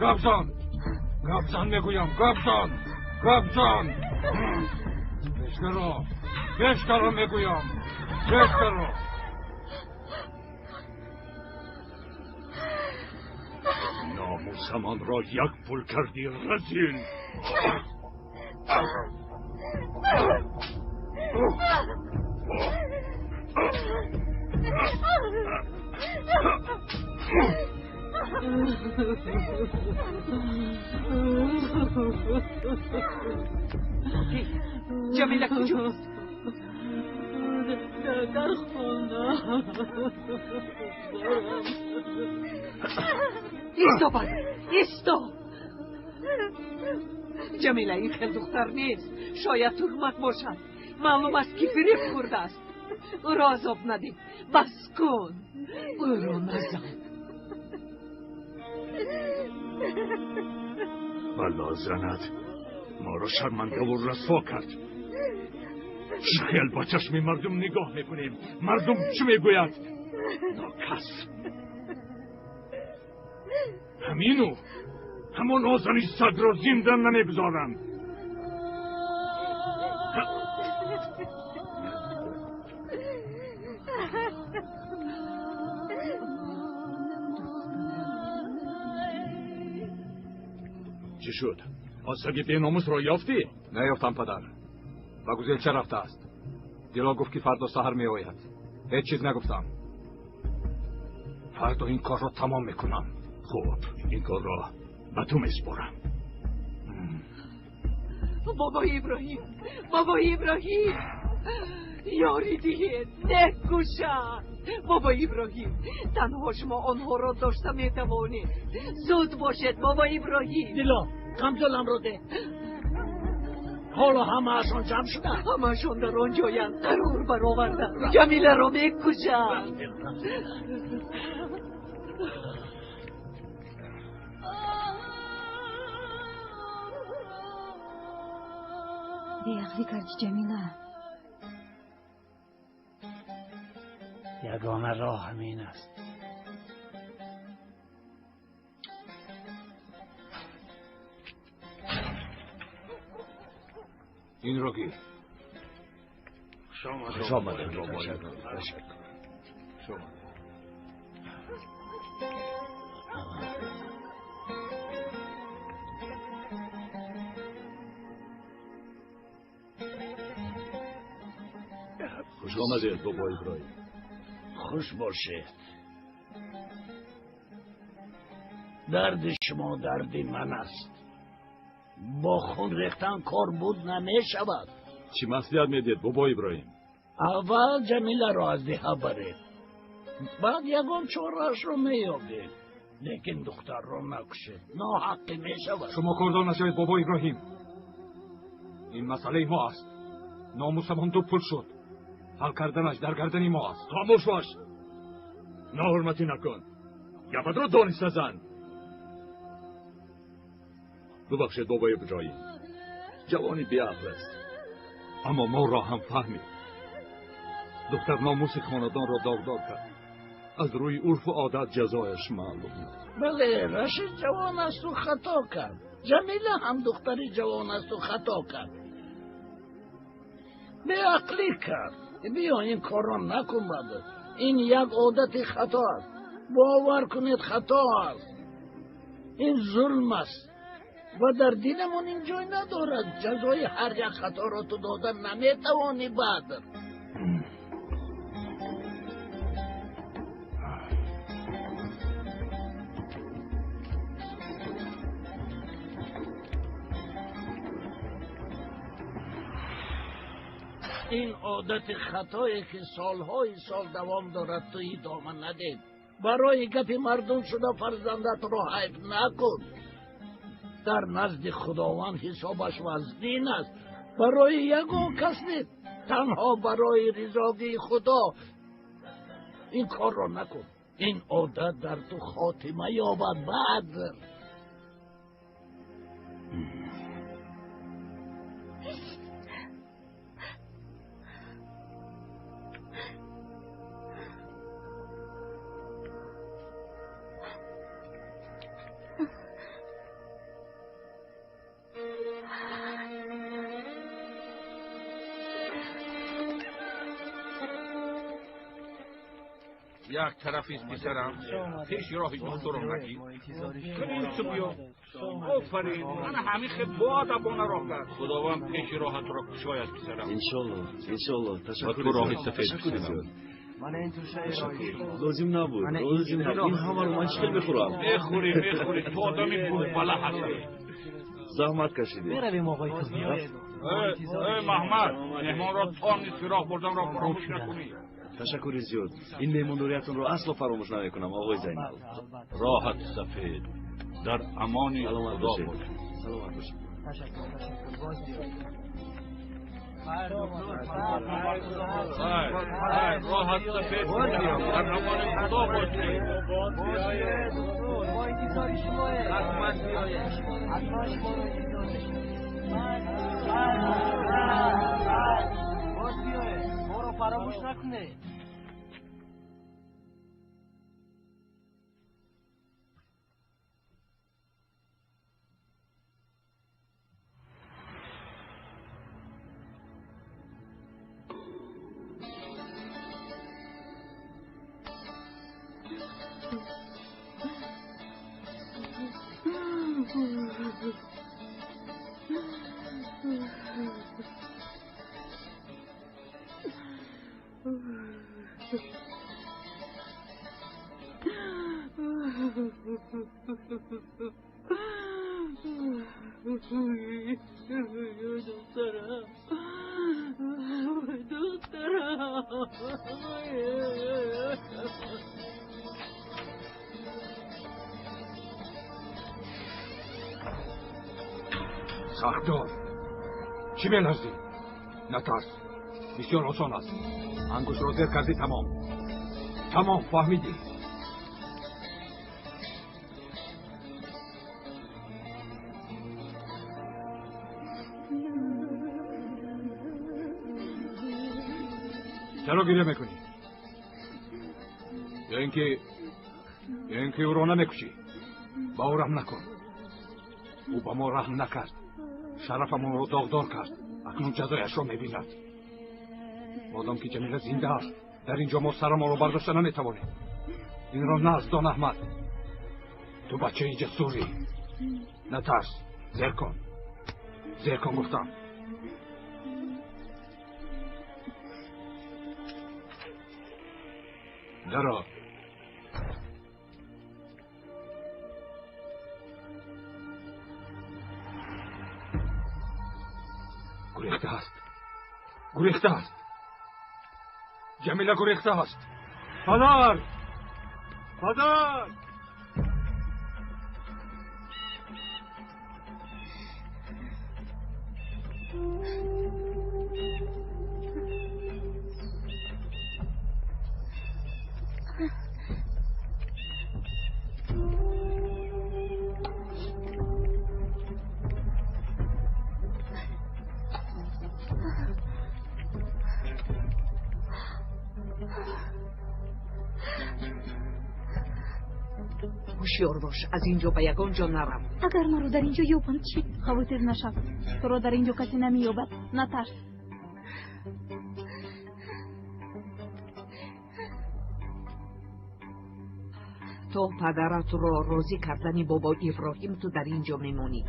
Гап зан, гап зан, мегӯям, гап зан, гап зан. Пешгаро, пешгаро, мегӯям, пешгаро. Номусамонро як пул кардӣ, разил. Ҷамила куҷост? Дар хона. Исто, Бадр, исто. Ҷамила ин хел духтар нест. Шояд туҳмат бошад. Маълум аст, ки фиреб хӯрдааст. Ӯро азоб надиҳ. Бас кун. Ӯро назан. Бало занад, моро шармандаву расво кард. Чӣ хел ба чашми мардум нигоҳ мекунем? Мардум чӣ мегӯяд? Нокас ҳамину ҳамон озани сагро зинда намегузорам. Чӣ шуд? Он саги беномусро ёфтӣ? Наёфтам, падар. Ба гузелча рафтааст. Дило гуфт, ки фардо саҳар меояд. Ҳеҷ чиз нагуфтам. Фардо ин корро тамом мекунам. Хуб, ин корро ба ту месупорам. Бобои Иброҳим, бобои Иброҳим, ёрӣ диҳед, мекушанд. Бобои Иброҳим, танҳо шумо онҳоро дошта метавонед. Зуд бошед, бобои Иброҳим. Дило, камзӯламро деҳ. Ҳоло ҳамаашон ҷамъ шуданд. Ҳамаашон дар он ҷоянд, қарор бароварданд. Ҷамиларо мекушанд. Беақлӣ кардӣ, Ҷамила. Ягона роҳ ҳамин аст. Инро гир. Хуш омадед, бобои. Ташаккур. Хуш омадед. Хуш омадед, бобои Иброҳим. Хуш бошед. Дарди шумо дарди ман аст. Бо хун рехтан кор буд намешавад. Чӣ маслиҳат медиҳед, бобои Иброҳим? Аввал Ҷамиларо аз деҳа баред, баъд ягон чораашро меёбед. Лекин духтарро накушед, ноҳаққӣ мешавад. Шумо кордор нашавед, бобои Иброҳим. Ин масъалаи мо аст. Номусамон ду пул шуд. Ҳал карданаш дар гардани мо аст. Хомӯш бош, ноҳурматӣ накун. Гапатро дониста зан. Бубахшед, бобои Иброҳим, ҷавони беақл аст, аммо моро ҳам фаҳмид. Духтар номуси хонадонро доғдор кард. Аз рӯи урфу одат ҷазояш маълум. Бале, Рашид ҷавон асту хато кард. Ҷамила ҳам духтари ҷавон асту хато кард. Беақлӣ кард. Биё, ин корро накун, Бадр. Ин як одати хато аст. Бовар кунед, хато аст. Ин зулм аст ва дар динамон ин ҷой надорад. Ҷазои ҳар як хаторо ту дода наметавонӣ, Бадр. Ин одати хатое ки солҳои сол давом дорад, ту идома надед. Барои гапи мардум шуда фарзандатро ҳайф накун. Дар назди Худованд ҳисобаш вазнин аст. Барои ягон кас нест, танҳо барои ризогии Худо. Ин корро накун. Ин одат дар ту хотима ёбад, Бадр. Як тарафист, писарам, пеши роҳи духтурро нагир. Кунин биё. Офарин, ана ҳамин хел боадабона роҳ кард. Худованд пеши роҳатро кушояд, писарам. Иншолло, иншолло. Ташаккур, роҳи сафед, писарам. Лозим набуд, лозим набуд. Ин ҳамаро ман чӣ хел мехӯрам? Мехӯрӣ, мехӯрӣ, ту одами бубала ҳастӣ. Заҳмат кашидед. Меравем, оғои Тоҳир. Э, Маҳмад, меҳмонро то нисфи роҳ бурданро фаромӯш накунӣ. Ташаккури зиёд. Ин меҳмондориятонро асло фаромӯш намекунам, оғои Зайнал. Роҳат сафед, дар амони Саломат Худо бошед. бош. Саломат бошед. Ташаккур, ташаккур, боз биёед. Хайр, хайр, роҳат сафед, дар амони Худо бошӣ. Мо интизори шумоем. Ҳатман биёед, ҳатман шуморо интизор мешавем. Боз биёед, моро фаромӯш накунед. Духтарам, духтарам. Сахдор, чӣ меларзӣ? Натарс, бисёр осон аст. Ангуштро зер кардӣ, тамом. Тамом, фаҳмидӣ? Чаро гиря мекунӣ? Ё ин ки ӯро намекушӣ? Ба ӯ раҳм накун. Ӯ ба мо раҳм накард. Шарафамонро доғдор кард. Акнун ҷазояшро мебинад. Модом ки Ҷамила зинда аст, дар ин ҷо мо сарамонро бардошта наметавонем. Инро нағз дон, Аҳмад. Ту бачаи ҷасурӣ. Натарс, зер кун. Зер кун гуфтам. Даро. Гурехта аст. Гурехта аст. Ҷамила гурехта аст. Падар! Падар! Ҳушёр бош, аз ин ҷо ба ягон ҷо нарав. Агар маро дар ин ҷо ёбанд чӣ? Хавотир нашав, туро дар ин ҷо касе намеёбад. Натарс. То падаратро розӣ кардани бобо Иброҳим ту дар ин ҷо мемонӣ.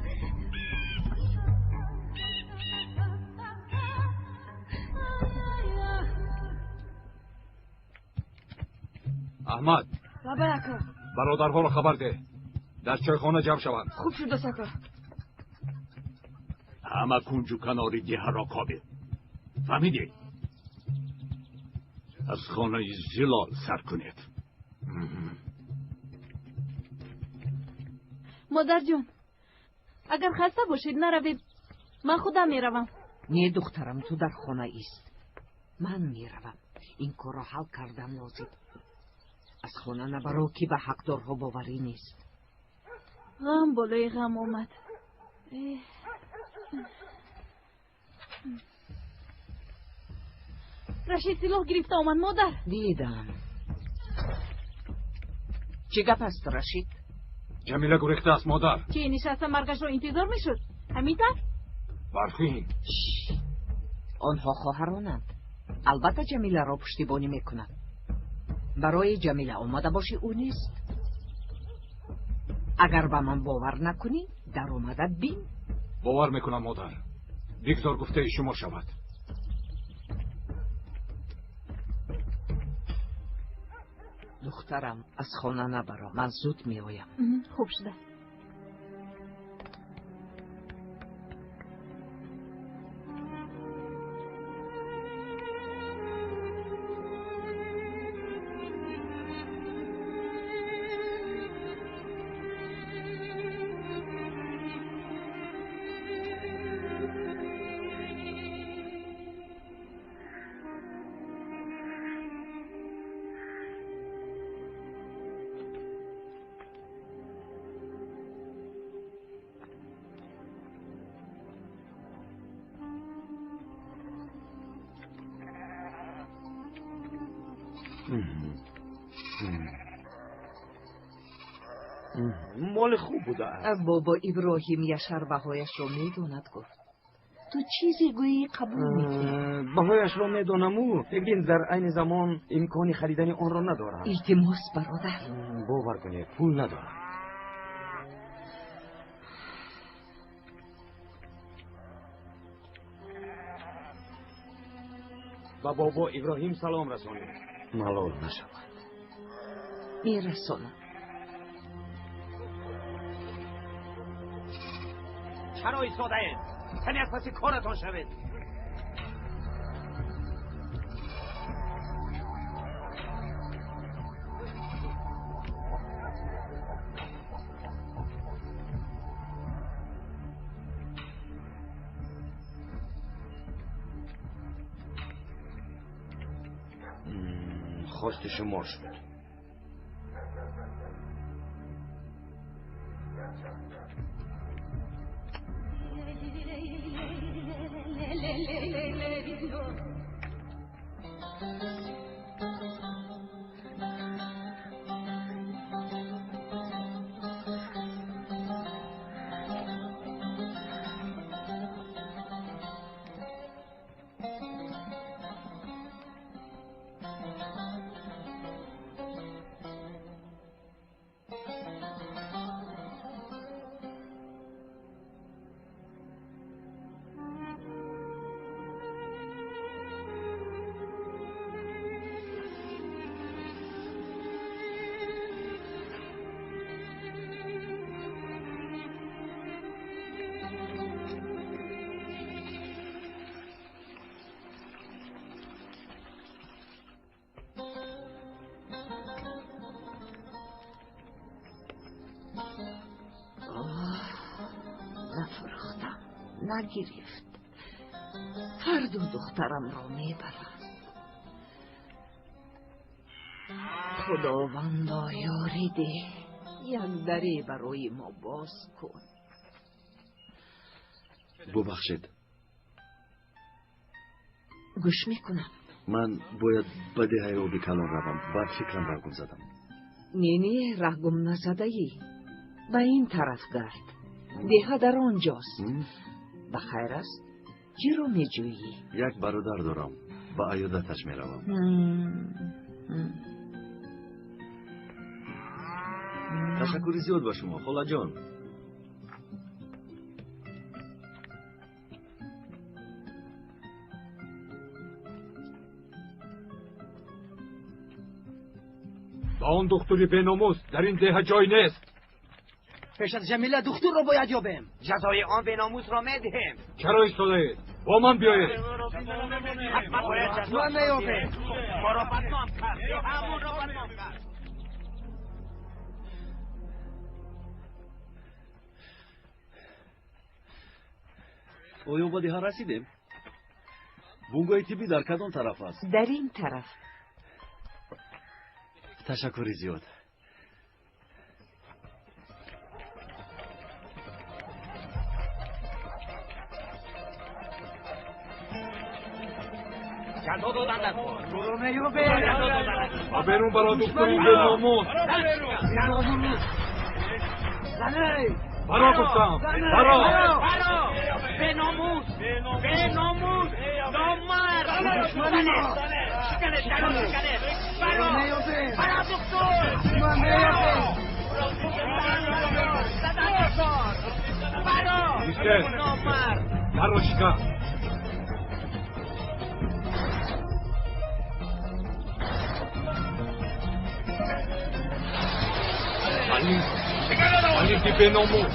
Аҳмад. Лабай ака. Бародарҳоро хабар деҳ, дар чойхона ҷамъ шаванд. Хуб шудааст ака. Ҳама кунҷу канори деҳаро кобед. Фаҳмидед? Аз хонаи Зилол сар кунед. Модарҷон, агар хаста бошед, наравед. Ман худам меравам. Не, духтарам, ту дар хона ист. Ман меравам. Ин корро ҳал кардан лозим. Аз хона набаро, ки ба ҳақдорҳо боварӣ нест. Ғам болои ғам омад. Рашид силоҳ гирифта омад, модар. Дидам. Чӣ гап аст, Рашид? Ҷамила гурехта аст, модар. Чӣ, нишаста маргашро интизор мешуд? Ҳамин тавр? Барфин. Онҳо хоҳаронанд. Албатта Ҷамиларо пуштибонӣ мекунанд. Барои Ҷамила омада бошӣ, ӯ нест. Агар ба ман бовар накунӣ, даромада бин. Бовар мекунам, модар. Бигзор гуфтаи шумо шавад. Духтарам, аз хона набаро, ман зуд меоям. Хуб шудааст. Моли хуб будааст. Бобо Иброҳим Яшар баҳояшро медонад, гуфт. Ту чизе гӯӣ, қабул мекунӣ. Баҳояшро медонаму, лекин дар айни замон имкони харидани онро надорам. Илтимос, бародар. Бовар кунед, пул надорам. Ба бобо Иброҳим салом расонед. Малол нашавад. Мерасонам. Чаро истодаед? Каме аз паси коратон шавед. Хости шумо шуд. Нафурӯхтам, нагирифт. Фардо духтарамро мебарам. Худовандо, ёрӣ деҳ, як даре барои мо боз кун. Бубахшед. Гӯш мекунам. Ман бояд ба деҳаи оби калон равам. Бар фикрам раҳ гум задам. Не, не, раҳ гум назадаӣ. Ба ин тараф гард. Деҳа дар он ҷост. Ба хайр аст? Киро меҷӯӣ? Як бародар дорам. Ба аёдаташ меравам. Ташаккури зиёд ба шумо, холаҷон. Ба он духтури беномус дар ин деҳа ҷой нест. Пеш аз Ҷамила духтурро бояд ёбем. Ҷазои он беномусро медиҳем. Чаро истодаед? Бо ман биёед. Ҳатман бояд ҷазо Ҳатман меёбем. Моро бадном кард. Ҳамонро бадном кард. Оё ба деҳа расидем? Бунгоҳи тиббӣ дар кадом тараф аст? Дар ин тараф. Ташаккури зиёд. Ҷазо додан дар кор. Ӯро меёбем. Ба берун баро, духтури беномус. Баро гуфтам, баро. Беномус, беномус, номард. Шикане, даро шикане. Баро, баро духтур. Баро. Номард. Даро шикан. Алики беномус.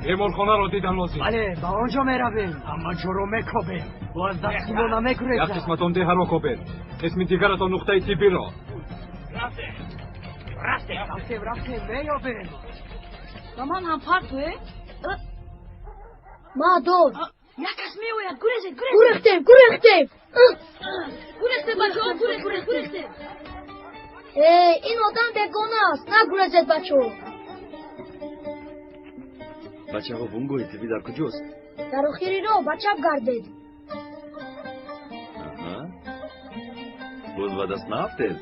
Беморхонаро дидан лозим. Бале, ба он ҷо меравем. Ҳама ҷоро мекобем. Бо аз дасти мо Як намегурезад. қисматон деҳаро кобед, қисми дигаратон нуқтаи тиббиро. Рафтем, рафтем, меёбем. Ба ман ҳам партое? Мадор. Як кас меояд. Гурезед, гурезед. Гурехтем, гурехтем. Гурехтем, бачаҳо, гурехтем, гурехтем. Э, ин одам бегона аст. Нагурезед, бачаҳо. Бачаҳо, бунгоҳи тиббӣ дар куҷост? Дар охири роҳ ба чап гардед. Аҳа. Боз ба даст наафтед?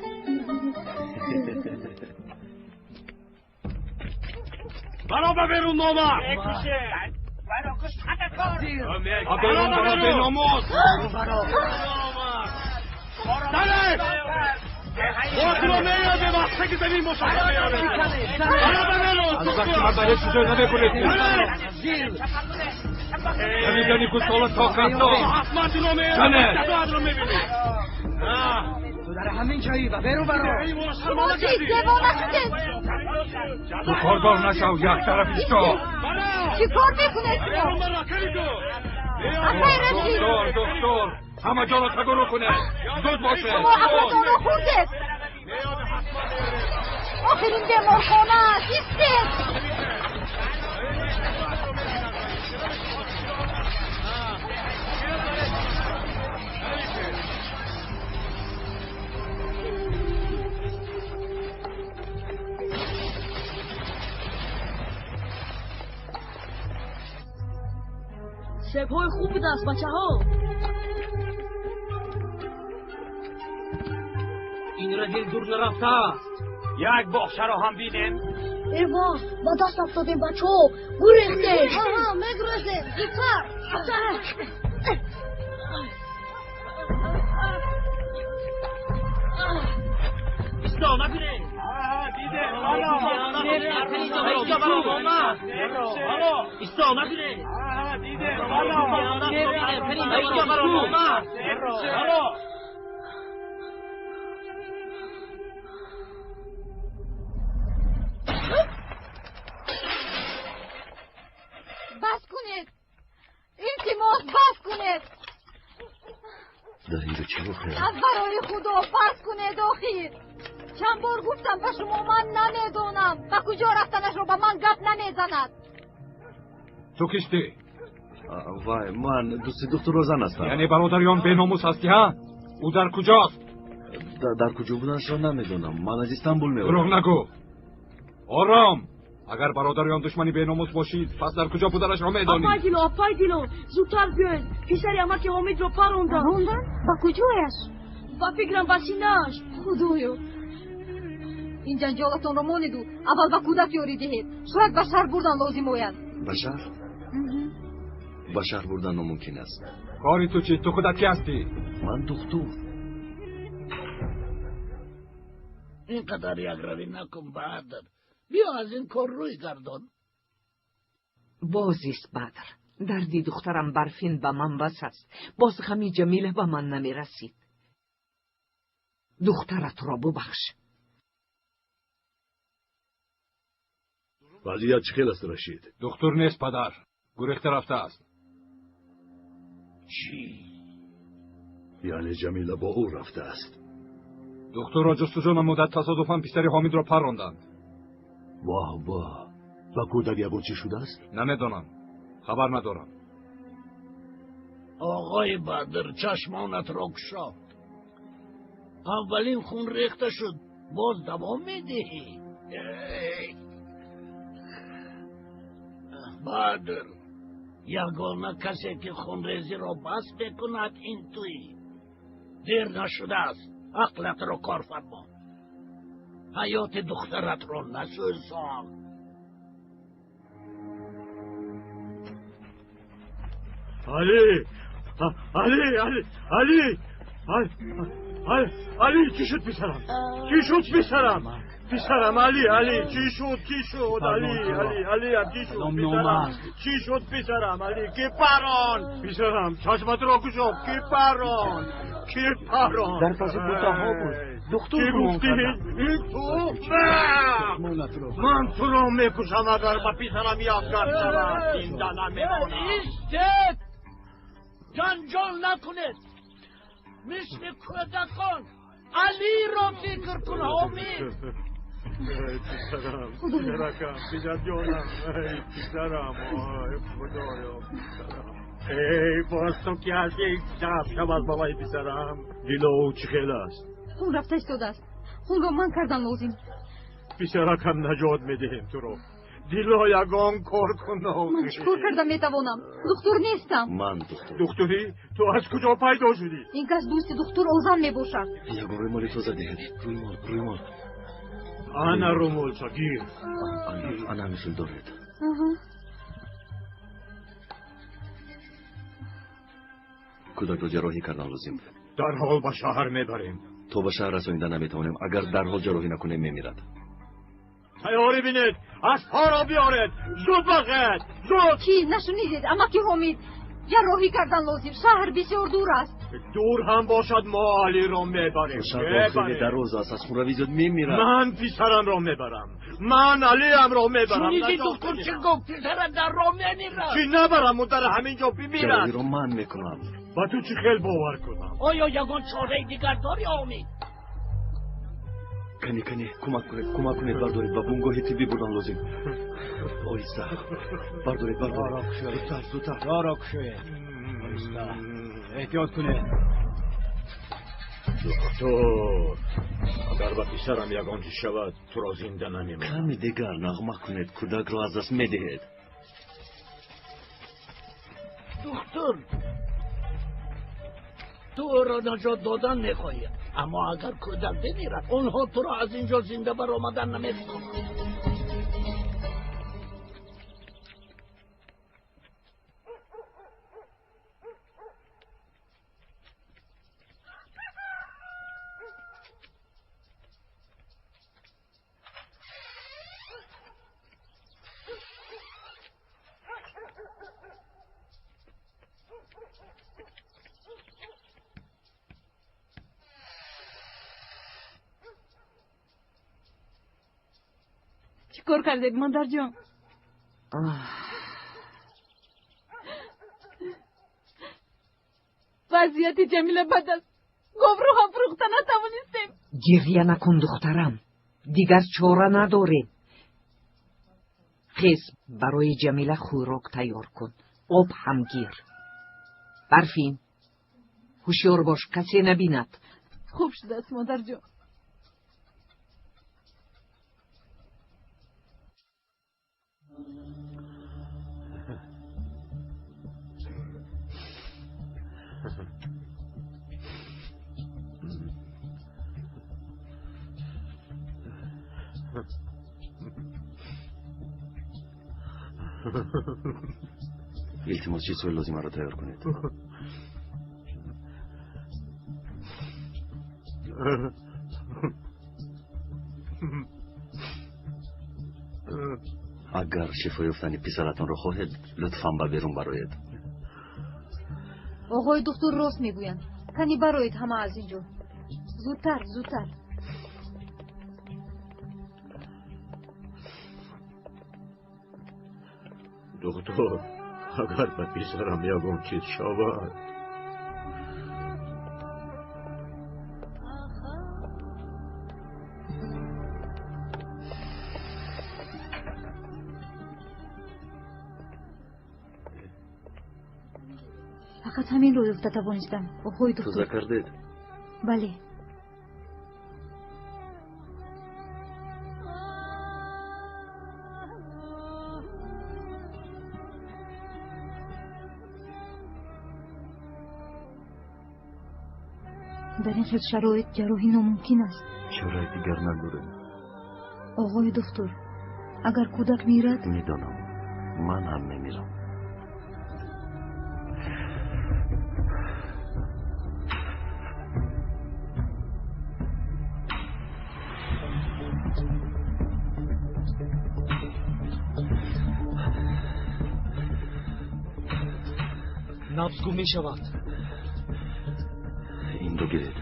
Баро ба берун, номард. Ба берун баро, беномус. Дале! Отро меёбем, аз таги замин бошад меёбем. Баро ба берун. Аз вақти ман ба ҳеҷ ҷой намегурезед. Давидани гусола то касо. Кане! Ту дар ҳамин ҷоӣ ва берун баро. Шумо чӣ девона шудед? Ту кордор нашав, як тараф исто. Чӣ кор мекунед шумо? Акай Рашид! Доктор, доктор, ҳама ҷоро тагуру кунед. Зуд бошед. Шумо ҳаматонро хӯрдед. Охир ин беморхона аст. Истед! Себҳои хуб будааст, бачаҳо. Ин разил дур нарафтааст. Як боғчаро ҳам бинем. Эва, ба даст афтодем, бачаҳо. Гурехтем. Аҳа, мегурезем. Зудтар. Исто, нагурез. Исто, нагурез. Бас кунед. Илтимос, бас кунед. Дар инҷо чӣ воқеа? Аз барои Худо бас кунед охир. Чанд бор гуфтам ба шумо, ман намедонам. Ба куҷо рафтанашро ба ман гап намезанад. Ту кистӣ? Вай, ман дӯсти духтур Розан ҳастам. Яъне бародари он беномус ҳастӣ, ҳа? Ӯ дар куҷост? Дар куҷо буданашро намедонам. Ман аз Истанбул меоям. Дурӯғ нагӯ. Ором. Агар бародари он душмани беномус бошӣ, пас дар куҷо буданашро медонӣ. Апай Дило, апай Дило, зудтар биёед. Писари амаки Ҳомидро парондам. Паронданд? Ба куҷояш? Ба фикрам, ба синааш. Худоё, ин ҷанҷолатонро монеду аввал ба кӯдак ёрӣ диҳед. Шояд ба шаҳр бурдан лозим ояд. Ба шаҳр? Ба шаҳр бурдан номумкин аст. Кори ту чӣ? Ту худат кӣ ҳастӣ? Ман духтур. Ин қадар якравӣ накун, Баҳадр. Биё аз ин кор рӯй гардон. Боз ист, Бадр. Дарди духтарам Барфин ба ман бас аст. Боз ғами Ҷамила ба ман намерасид. Духтаратро бубахш. Вазъият чӣ хел аст, Рашид? Духтур нест, падар. Гурехта рафтааст. Чӣ? Яъне Ҷамила бо ӯ рафтааст. Духтурро ҷустуҷӯ намуда, тасодуфан писари Ҳомидро парронданд. Воҳ, воҳ. Ба кӯдак ягон чӣ шудааст? Намедонам. Хабар надорам. Оғои Бадр, чашмонатро кушо. Аввалин хун рехта шуд, боз давом медиҳӣ. Бадр, ягона касе ки хунрезиро бас мекунад ин туӣ. Дер нашудааст, ақлатро кор фармо. Ҳаёти духтаратро насӯзон. Али! Али! Али! Али! Али, чӣ шуд писарам? Чӣ шуд писарам? Писарам, Али, Али, чӣ шуд, чӣ шуд, Али, Али, Алиам, чӣ шуд, писарам? Чӣ шуд, писарам, Али, ки парон? Писарам, чашматро кушо, ки парон? Ки парон? Дар паси бутаҳо буд. Духтур Чӣ гуфтӣ? Ин ту? Ман туро мекушам, агар ба писарам як гап шавад. Зинда намемонам. Истед! Ҷанҷол накунед. Мисли кӯдакон Алиро фикр кун, Ҳомид. Писарам, писаракам, писарҷонам, эй писарам, ой худоё, писарам. Эй, боз ту ки ҳастӣ, шаб шаб аз бобои писарам. Дило ӯ чӣ хел аст? Хун рафта истодааст. Хунро ман кардан лозим. Писаракам, наҷот медиҳем туро. Дило, ягон кор кун. Ман чӣ кор карда метавонам? Духтур нестам. Ман духтур. Духтурӣ? Ту аз куҷо пайдо шудӣ? Ин кас дӯсти духтур Озан мебошад. Ягон рӯймоли тоза диҳед. Рӯймол, рӯймол. Ана рӯмолча, гир. Ана ҳамин доред. Кӯдакро ҷарроҳӣ кардан лозим. Дарҳол ба шаҳр мебарем. То ба шаҳр расонида наметавонем. Агар дарҳол ҷарроҳӣ накунем, мемирад. Тайёрӣ бинед, аспҳоро биёред, зуд бошед, зуд. Чӣ нашунидед, амаки Ҳомид? Ҷарроҳӣ кардан лозим, шаҳр бисёр дур аст. Дур ҳам бошад, мо Алиро мебарем. Шаҳр хеле дароз аст, аз хунравӣ зиёд мемирад. Ман писарамро мебарам, ман Алиамро мебарам. Шунидӣ духтур чӣ гуфт? Писарат дар роҳ мемирад. Чӣ набарам, ӯ дар ҳамин ҷо бимирад. Ҷарроҳиро ман мекунам. Ба ту чӣ хел бовар кунам? Оё ягон чораи дигар дорӣ, Ҳомид? Кани, кани, кӯмак кунед, кӯмак кунед, бардоред, ба бунгоҳи тиббӣ бурдан лозим. Оҳиста бардоред, бардоред, зудтар, зудтар. Роҳро кушоед, оҳиста, эҳтиёт кунед. Духтур, агар ба писарам ягон чиз шавад, туро зинда намемонам. Ками дигар нағма кунед, кӯдакро аз даст медиҳед. Духтур, ту ӯро наҷот додан мехоҳӣ, аммо агар кӯдак бимирад, онҳо туро аз ин ҷо зинда баромадан намегузоранд. Чӣ кор кардед, модарҷон? Вазъияти Ҷамила бад аст. Говро ҳам фурӯхта натавонистем. Гирья накун, духтарам, дигар чора надорем. Хез, барои Ҷамила хӯрок тайёр кун, об ҳам гир. Барфин, ҳушёр бош, касе набинад. Хуб шудааст, модарҷон. Илтимос, чизҳои лозимаро тайёр кунед. Агар шифо ёфтани писаратонро хоҳед, лутфан ба берун бароед. Оғои духтур рост мегӯянд. Кани бароед ҳама аз ин ҷо. Зудтар, зудтар. Духтур, агар ба писарам ягон чиз шавад. Фақат ҳаминро ёфта тавонистам, оғои духтур. Тоза кардед? Бале. Дар ин хел шароит ҷарроҳӣ номумкин аст. Чораи дигар надорем. Оғои духтур, агар кӯдак мирад? Медонам, ман ҳам мемирам. Набз гум мешавад. Инро гиред.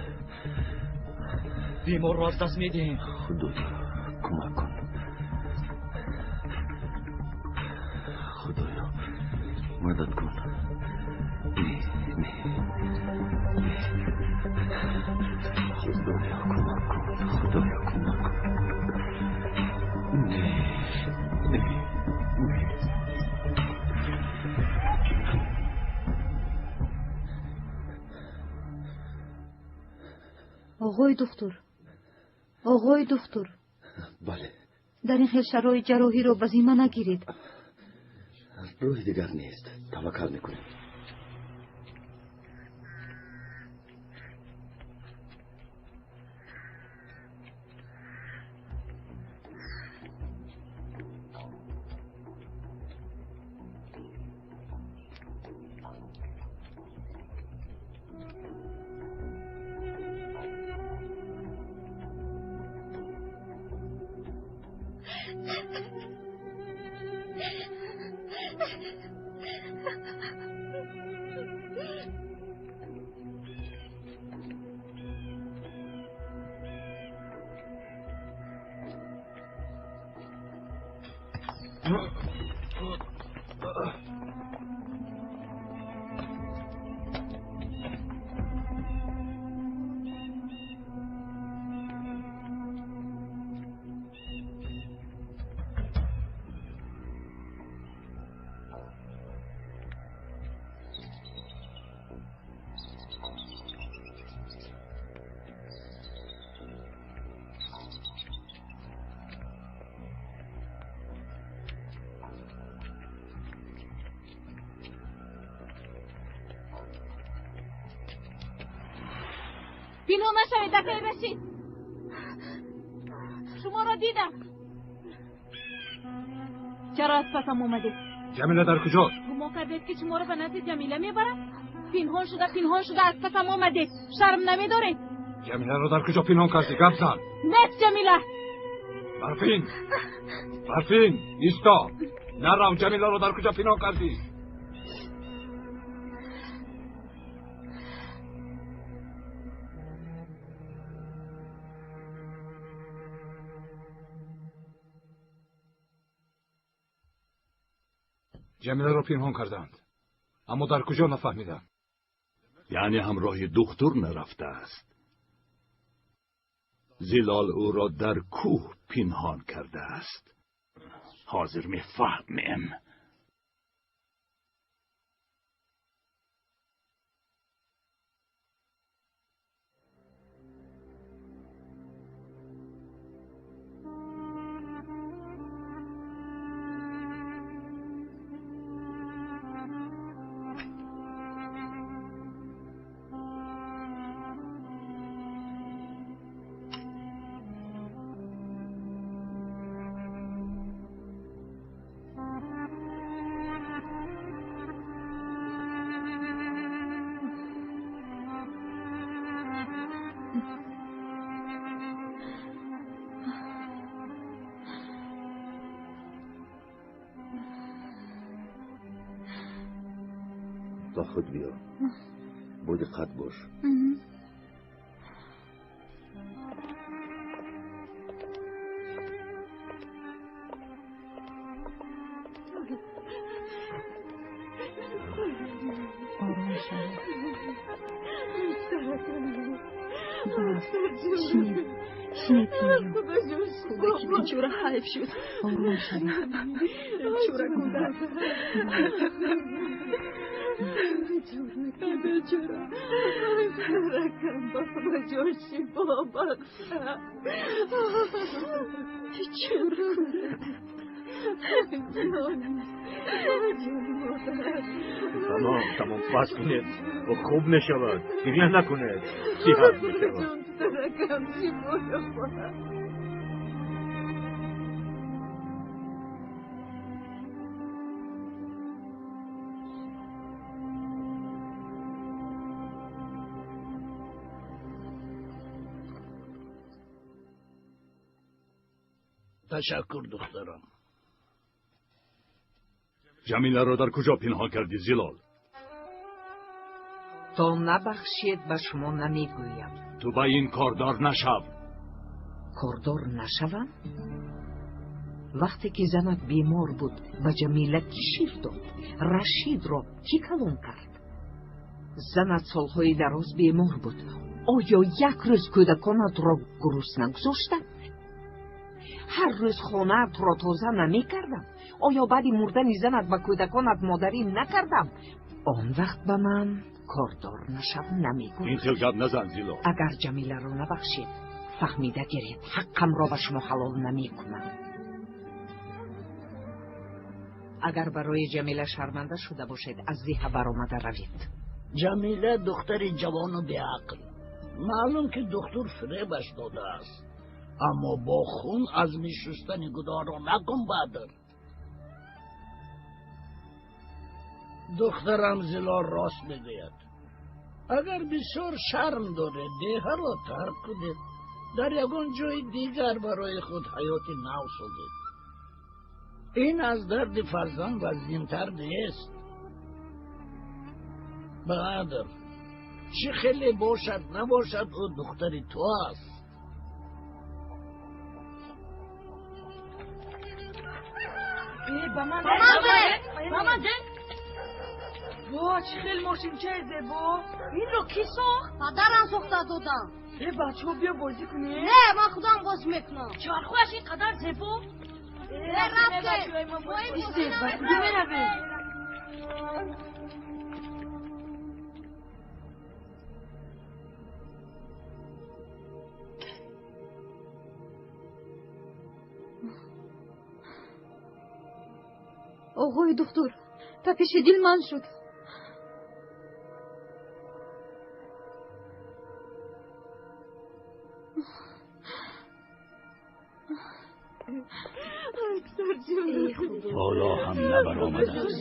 Беморро аз даст медиҳем. Худоё, кӯмак кун. Худоё, мадад кун. Не, не, не. Худоё, кӯмак кун. Худоё, кӯмак кун. Не, не, не. Оғои духтур, оғои духтур. Бале. Дар ин хел шароит ҷарроҳиро ба зимма нагиред. Роҳи дигар нест, таваккал мекунем. Пинҳон нашавед, акай Рашид. Шуморо дидам. Чаро аз пасам омадед? Ҷамила дар куҷост? Гумон кардед, ки шуморо ба назди Ҷамила мебарам? Пинҳон шуда, пинҳон шуда аз пасам омадед. Шарм намедоред? Ҷамиларо дар куҷо пинҳон кардӣ? Гап зан. Нест Ҷамила. Барфин! Барфин, исто! Нарав, Ҷамиларо дар куҷо пинҳон кардӣ? Ҷамиларо пинҳон карданд, аммо дар куҷо нафаҳмидам. Яъне ҳамроҳи духтур нарафтааст. Зилол ӯро дар кӯҳ пинҳон кардааст. Ҳозир мефаҳмем. Ба худ биё, бодиққат бош. Ором шавед. Бас, шинед, шинед инҷо. Кӯдаки бечора ҳайф шуд. Ором шавед. Бечора кӯдак. Бечора. Ракам ба Худоҷон шифо бахша. Бечора кӯдак. Тамом, тамом, бас кунед. Хуб мешавад. Гиря накунед. Сиҳат мешавад. Ракам шифо ёбад. Ташаккур, духтарам. Ҷамиларо дар куҷо пинҳон кардӣ, Зилол? То набахшед, ба шумо намегӯям. Ту ба ин кордор нашав. Кордор нашавам? Вақте ки занат бемор буд, ба Ҷамила кӣ шир дод? Рашидро кӣ калон кард? Занат солҳои дароз бемор буд. Оё як рӯз кӯдаконатро гурусна гузоштам? Ҳар рӯз хонаатро тоза намекардам? Оё баъди мурдани занат ба кӯдаконат модарӣ накардам? Он вақт ба ман кордор нашав намегӯй. Ин хел гап назан, Зилол. Агар Ҷамиларо набахшед, фаҳмида гиред, ҳаққамро ба шумо ҳалол намекунам. Агар барои Ҷамила шарманда шуда бошед, аз деҳа баромада равед. Ҷамила духтари ҷавону беақл. Маълум ки духтур фиребаш додааст. Аммо бо хун азми шустани гуноҳро накун, Бадр. Духтарам Зилол рост мегӯяд. Агар бисёр шарм доред, деҳаро тарк кунед. Дар ягон ҷои дигар барои худ ҳаёти нав созед. Ин аз дарди фарзанд вазнинтар нест. Бадр, чӣ хеле бошад набошад, ӯ духтари ту аст. Ба ман ба ман де. Во, чӣ хел мошинчаи зебо! Инро кӣ сохт? Падарам сохта додам. Э, бачаҳо, биё бозӣ кунем. Не, ман худам бозӣ мекунам. Чархояш ин қадар зебо. Э, рафтем. Истед, ба куҷо меравем? Оғои духтур, тапиши дил ман шуд. Ҳоло ҳам набаромадааст.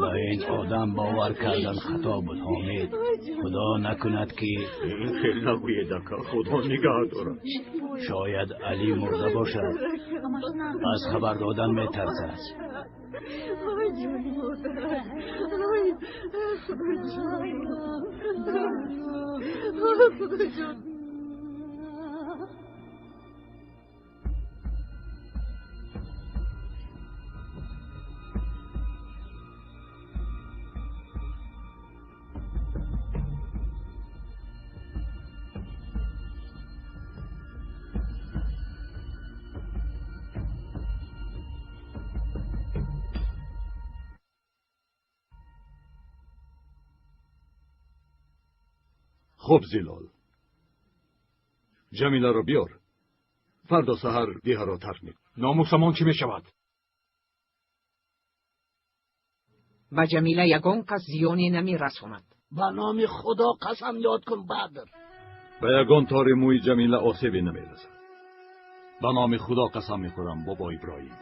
Ба ин одам бовар кардан хато буд, Ҳомид. Худо накунад ки Ин хел нагӯед, ака, Худо нигаҳ дорад. Шояд Алӣ мурда бошад. Аз хабар додан метарсад. Ой, ҷони модар, ой, Худоҷон, Худоҷон. Хуб, Зилол, Ҷамиларо биёр. Фардо саҳар деҳаро тарк мекун. Номусамон чӣ мешавад? Ба Ҷамила ягон кас зиёне намерасонад. Ба номи Худо қасам ёд кун, Бадр. Ба ягон тори мӯи Ҷамила осебе намерасад. Ба номи Худо қасам мехӯрам, бобо Иброҳим.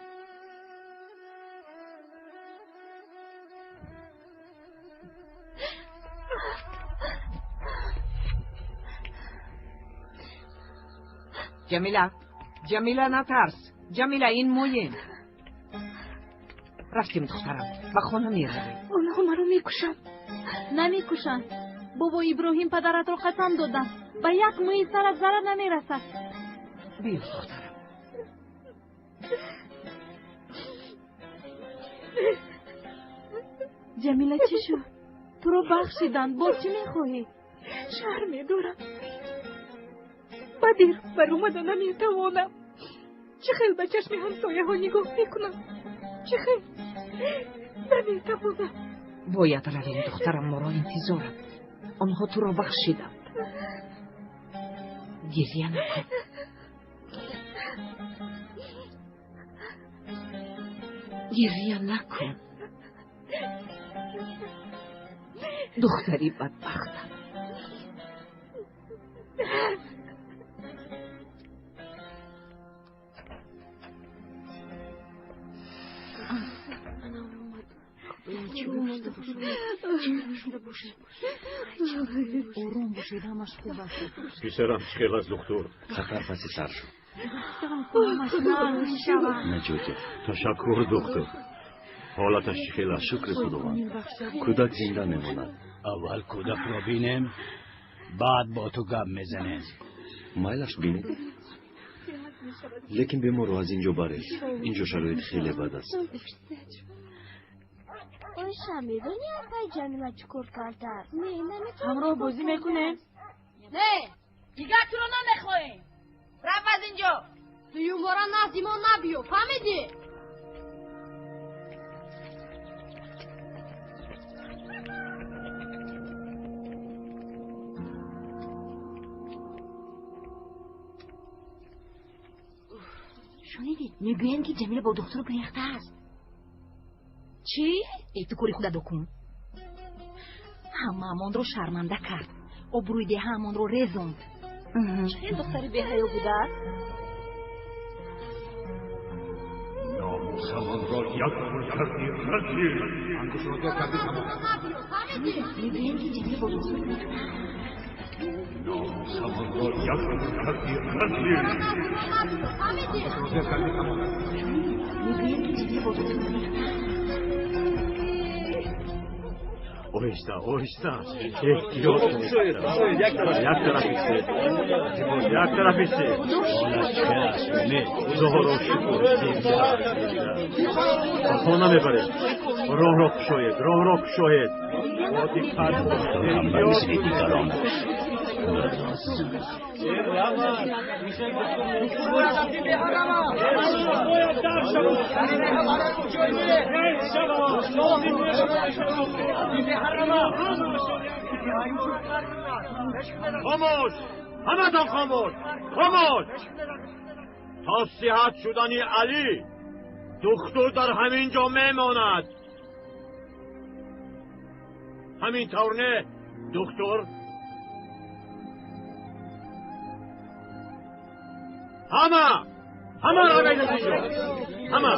Ҷамила, Ҷамила, натарс. Ҷамила, ин моем. Рафтем, духтарам, ба хона меравем. Онҳо маро мекушанд. Намекушанд. Бобо Иброҳим падаратро қасам доданд. Ба як мӯи сарат зарар намерасад. Биё, духтарам. Ҷамила, чӣ шуд? Туро бахшиданд. Боз чӣ мехоҳӣ? Шарм медорам. Ба дер баромада наметавонам. Чӣ хел ба чашми ҳамсояҳо нигоҳ мекунам? Чӣ хел? Наметавонам. Бояд равем, духтарам, моро интизоранд. Онҳо туро бахшиданд. Гирья накун. Гирья накун. Духтари бадбахтам. Ором бошед, ҳамаш хуб аст. Писарам чӣ хел аст, духтур? Хатар паси сар шуд. Наҷот ёфт. Ташаккур, духтур. Ҳолаташ чӣ хел аст? Шукри Худованд, кӯдак зинда мемонад. Аввал кӯдакро бинем, баъд бо ту гап мезанем. Майлаш, бинед, лекин беморро аз ин ҷо баред. Ин ҷо шароит хеле бад аст. Оиша, медонӣ апаи Ҷамила чӣ кор кардааст? Не, наметавонам. Ҳамроҳ бозӣ мекунем? Не, дигар туро намехоҳем. Раф аз ин ҷо. Дуюмбора назди мо набиё, фаҳмидӣ? Шунидед, мегӯянд ки Ҷамила бо духтур гурехтааст. Чӣ? Э, ту кори худатро кун. Ҳамаамонро шарманда кард. Обрӯи деҳаамонро резонд. Чӣ хел духтари беҳаё будааст? Номусамонро як пул кардӣ, разил. Ангушро дор кардӣ, тамом. Мегӯянд ки Ҷамила бо духтур гурехтааст. Номусамонро як пул кардӣ, разил. Ангушро дор кардӣ, тамом. Мегӯянд ки Ҷамила бо духтур гурехтааст. Оҳиста, оҳиста. Эҳтиёт кунед. Як тараф истед. Як тараф истед. Худоро шукр. Ба хона мебаред. Роҳро кушоед, роҳро кушоед. Бо диққат Ҳам ба мисли дигаронаш. خاموش، همتان خاموش، خاموش. تا صحت شدن علی دکتر در همین جا میماند. همین طور نه دکتر؟ همه همه روید از اینجا. همه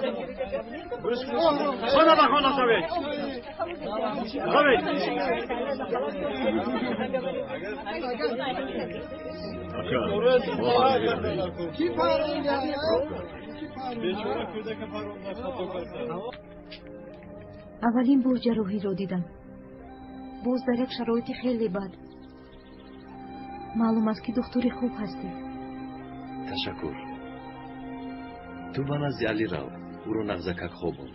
خانه به خانه شوید. روید. Аввалин бор ҷарроҳиро дидам. Боз дар як шароити хеле бад. Маълум аст, ки духтури хуб ҳастед. Ташаккур. Ту ба назди Алӣ рав, ӯро нағзакак хобон.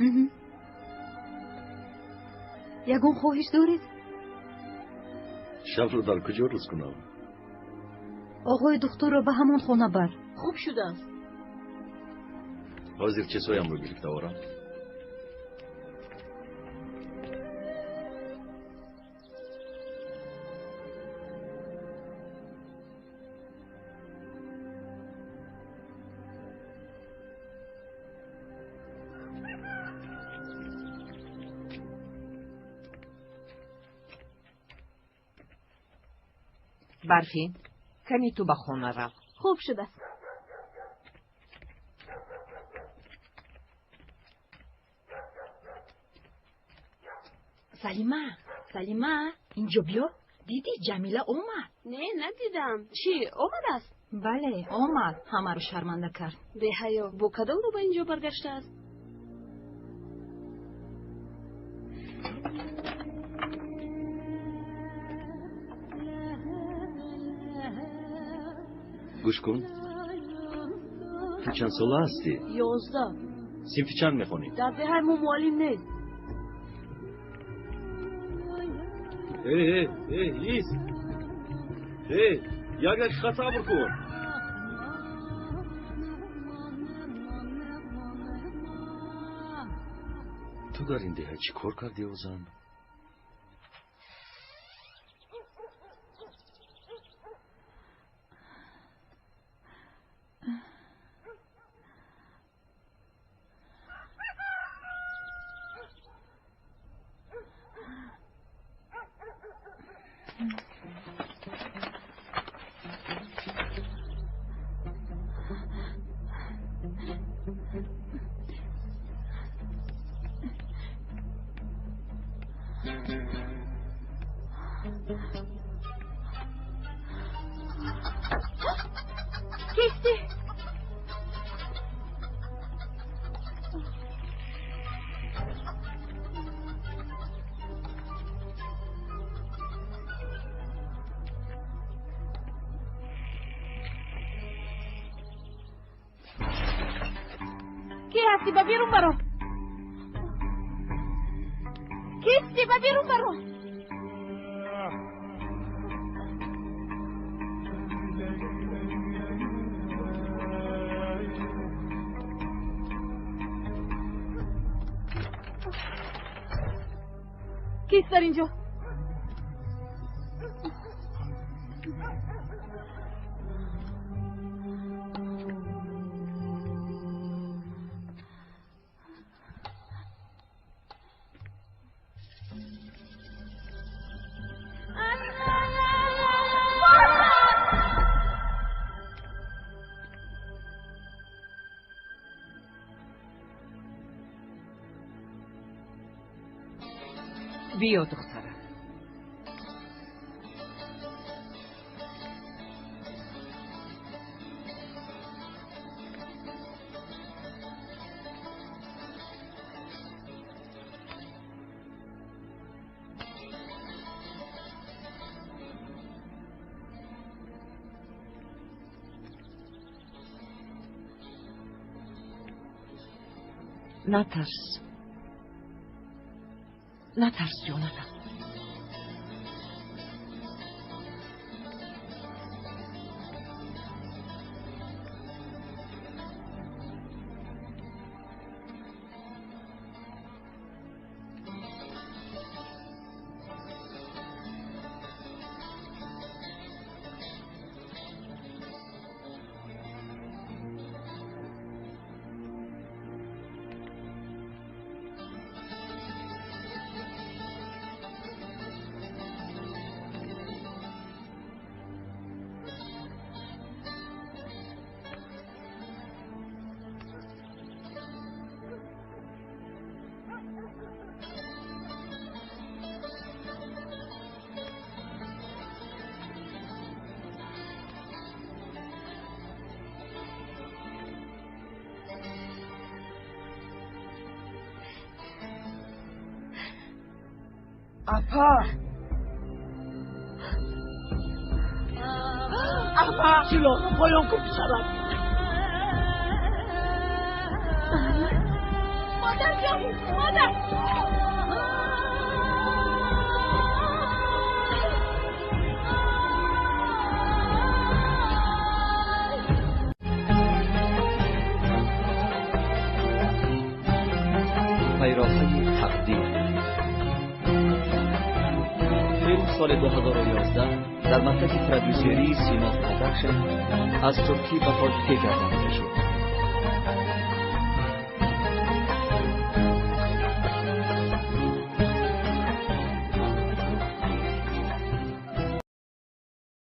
Ягон хоҳиш доред? Шабро дар куҷо рӯз кунам? Оғои духтурро ба ҳамон хона бар. Хуб шудааст. Ҳозир чизҳоямро гирифта орам. Барфин, кани ту ба хона рав. Хуб шудааст. Салима, Салима, инҷо биё. Дидӣ, Ҷамила омад? Не, надидам. Чӣ, омадааст? Бале, омад. Ҳамаро шарманда кард. Беҳаё, бо кадом рӯ ба инҷо баргаштааст? Гӯш кун, ту чанд сола ҳастӣ? 11. Синфи чанд мехонӣ? Дар деҳаи мо муаллим нест. Э, э, э, ист! Э, як дақиқа сабр кун. Ту дар ин деҳа чӣ кор кардӣ, о зан? Кисти? Ки ҳастӣ? Ба берун баро. Кисти? Ба берун баро. Кист дар инҷо? Биё, духтарам. Натарс, натарс ҷонакам. Апа! Апа! Силоҳро поён кун, писарам. Модарҷон! Модар! Пайроҳаи тақдир. Филм соли 2011 дар маркази продюсерии Сима Продакшн аз туркӣ ба тоҷикӣ гардонида шуд.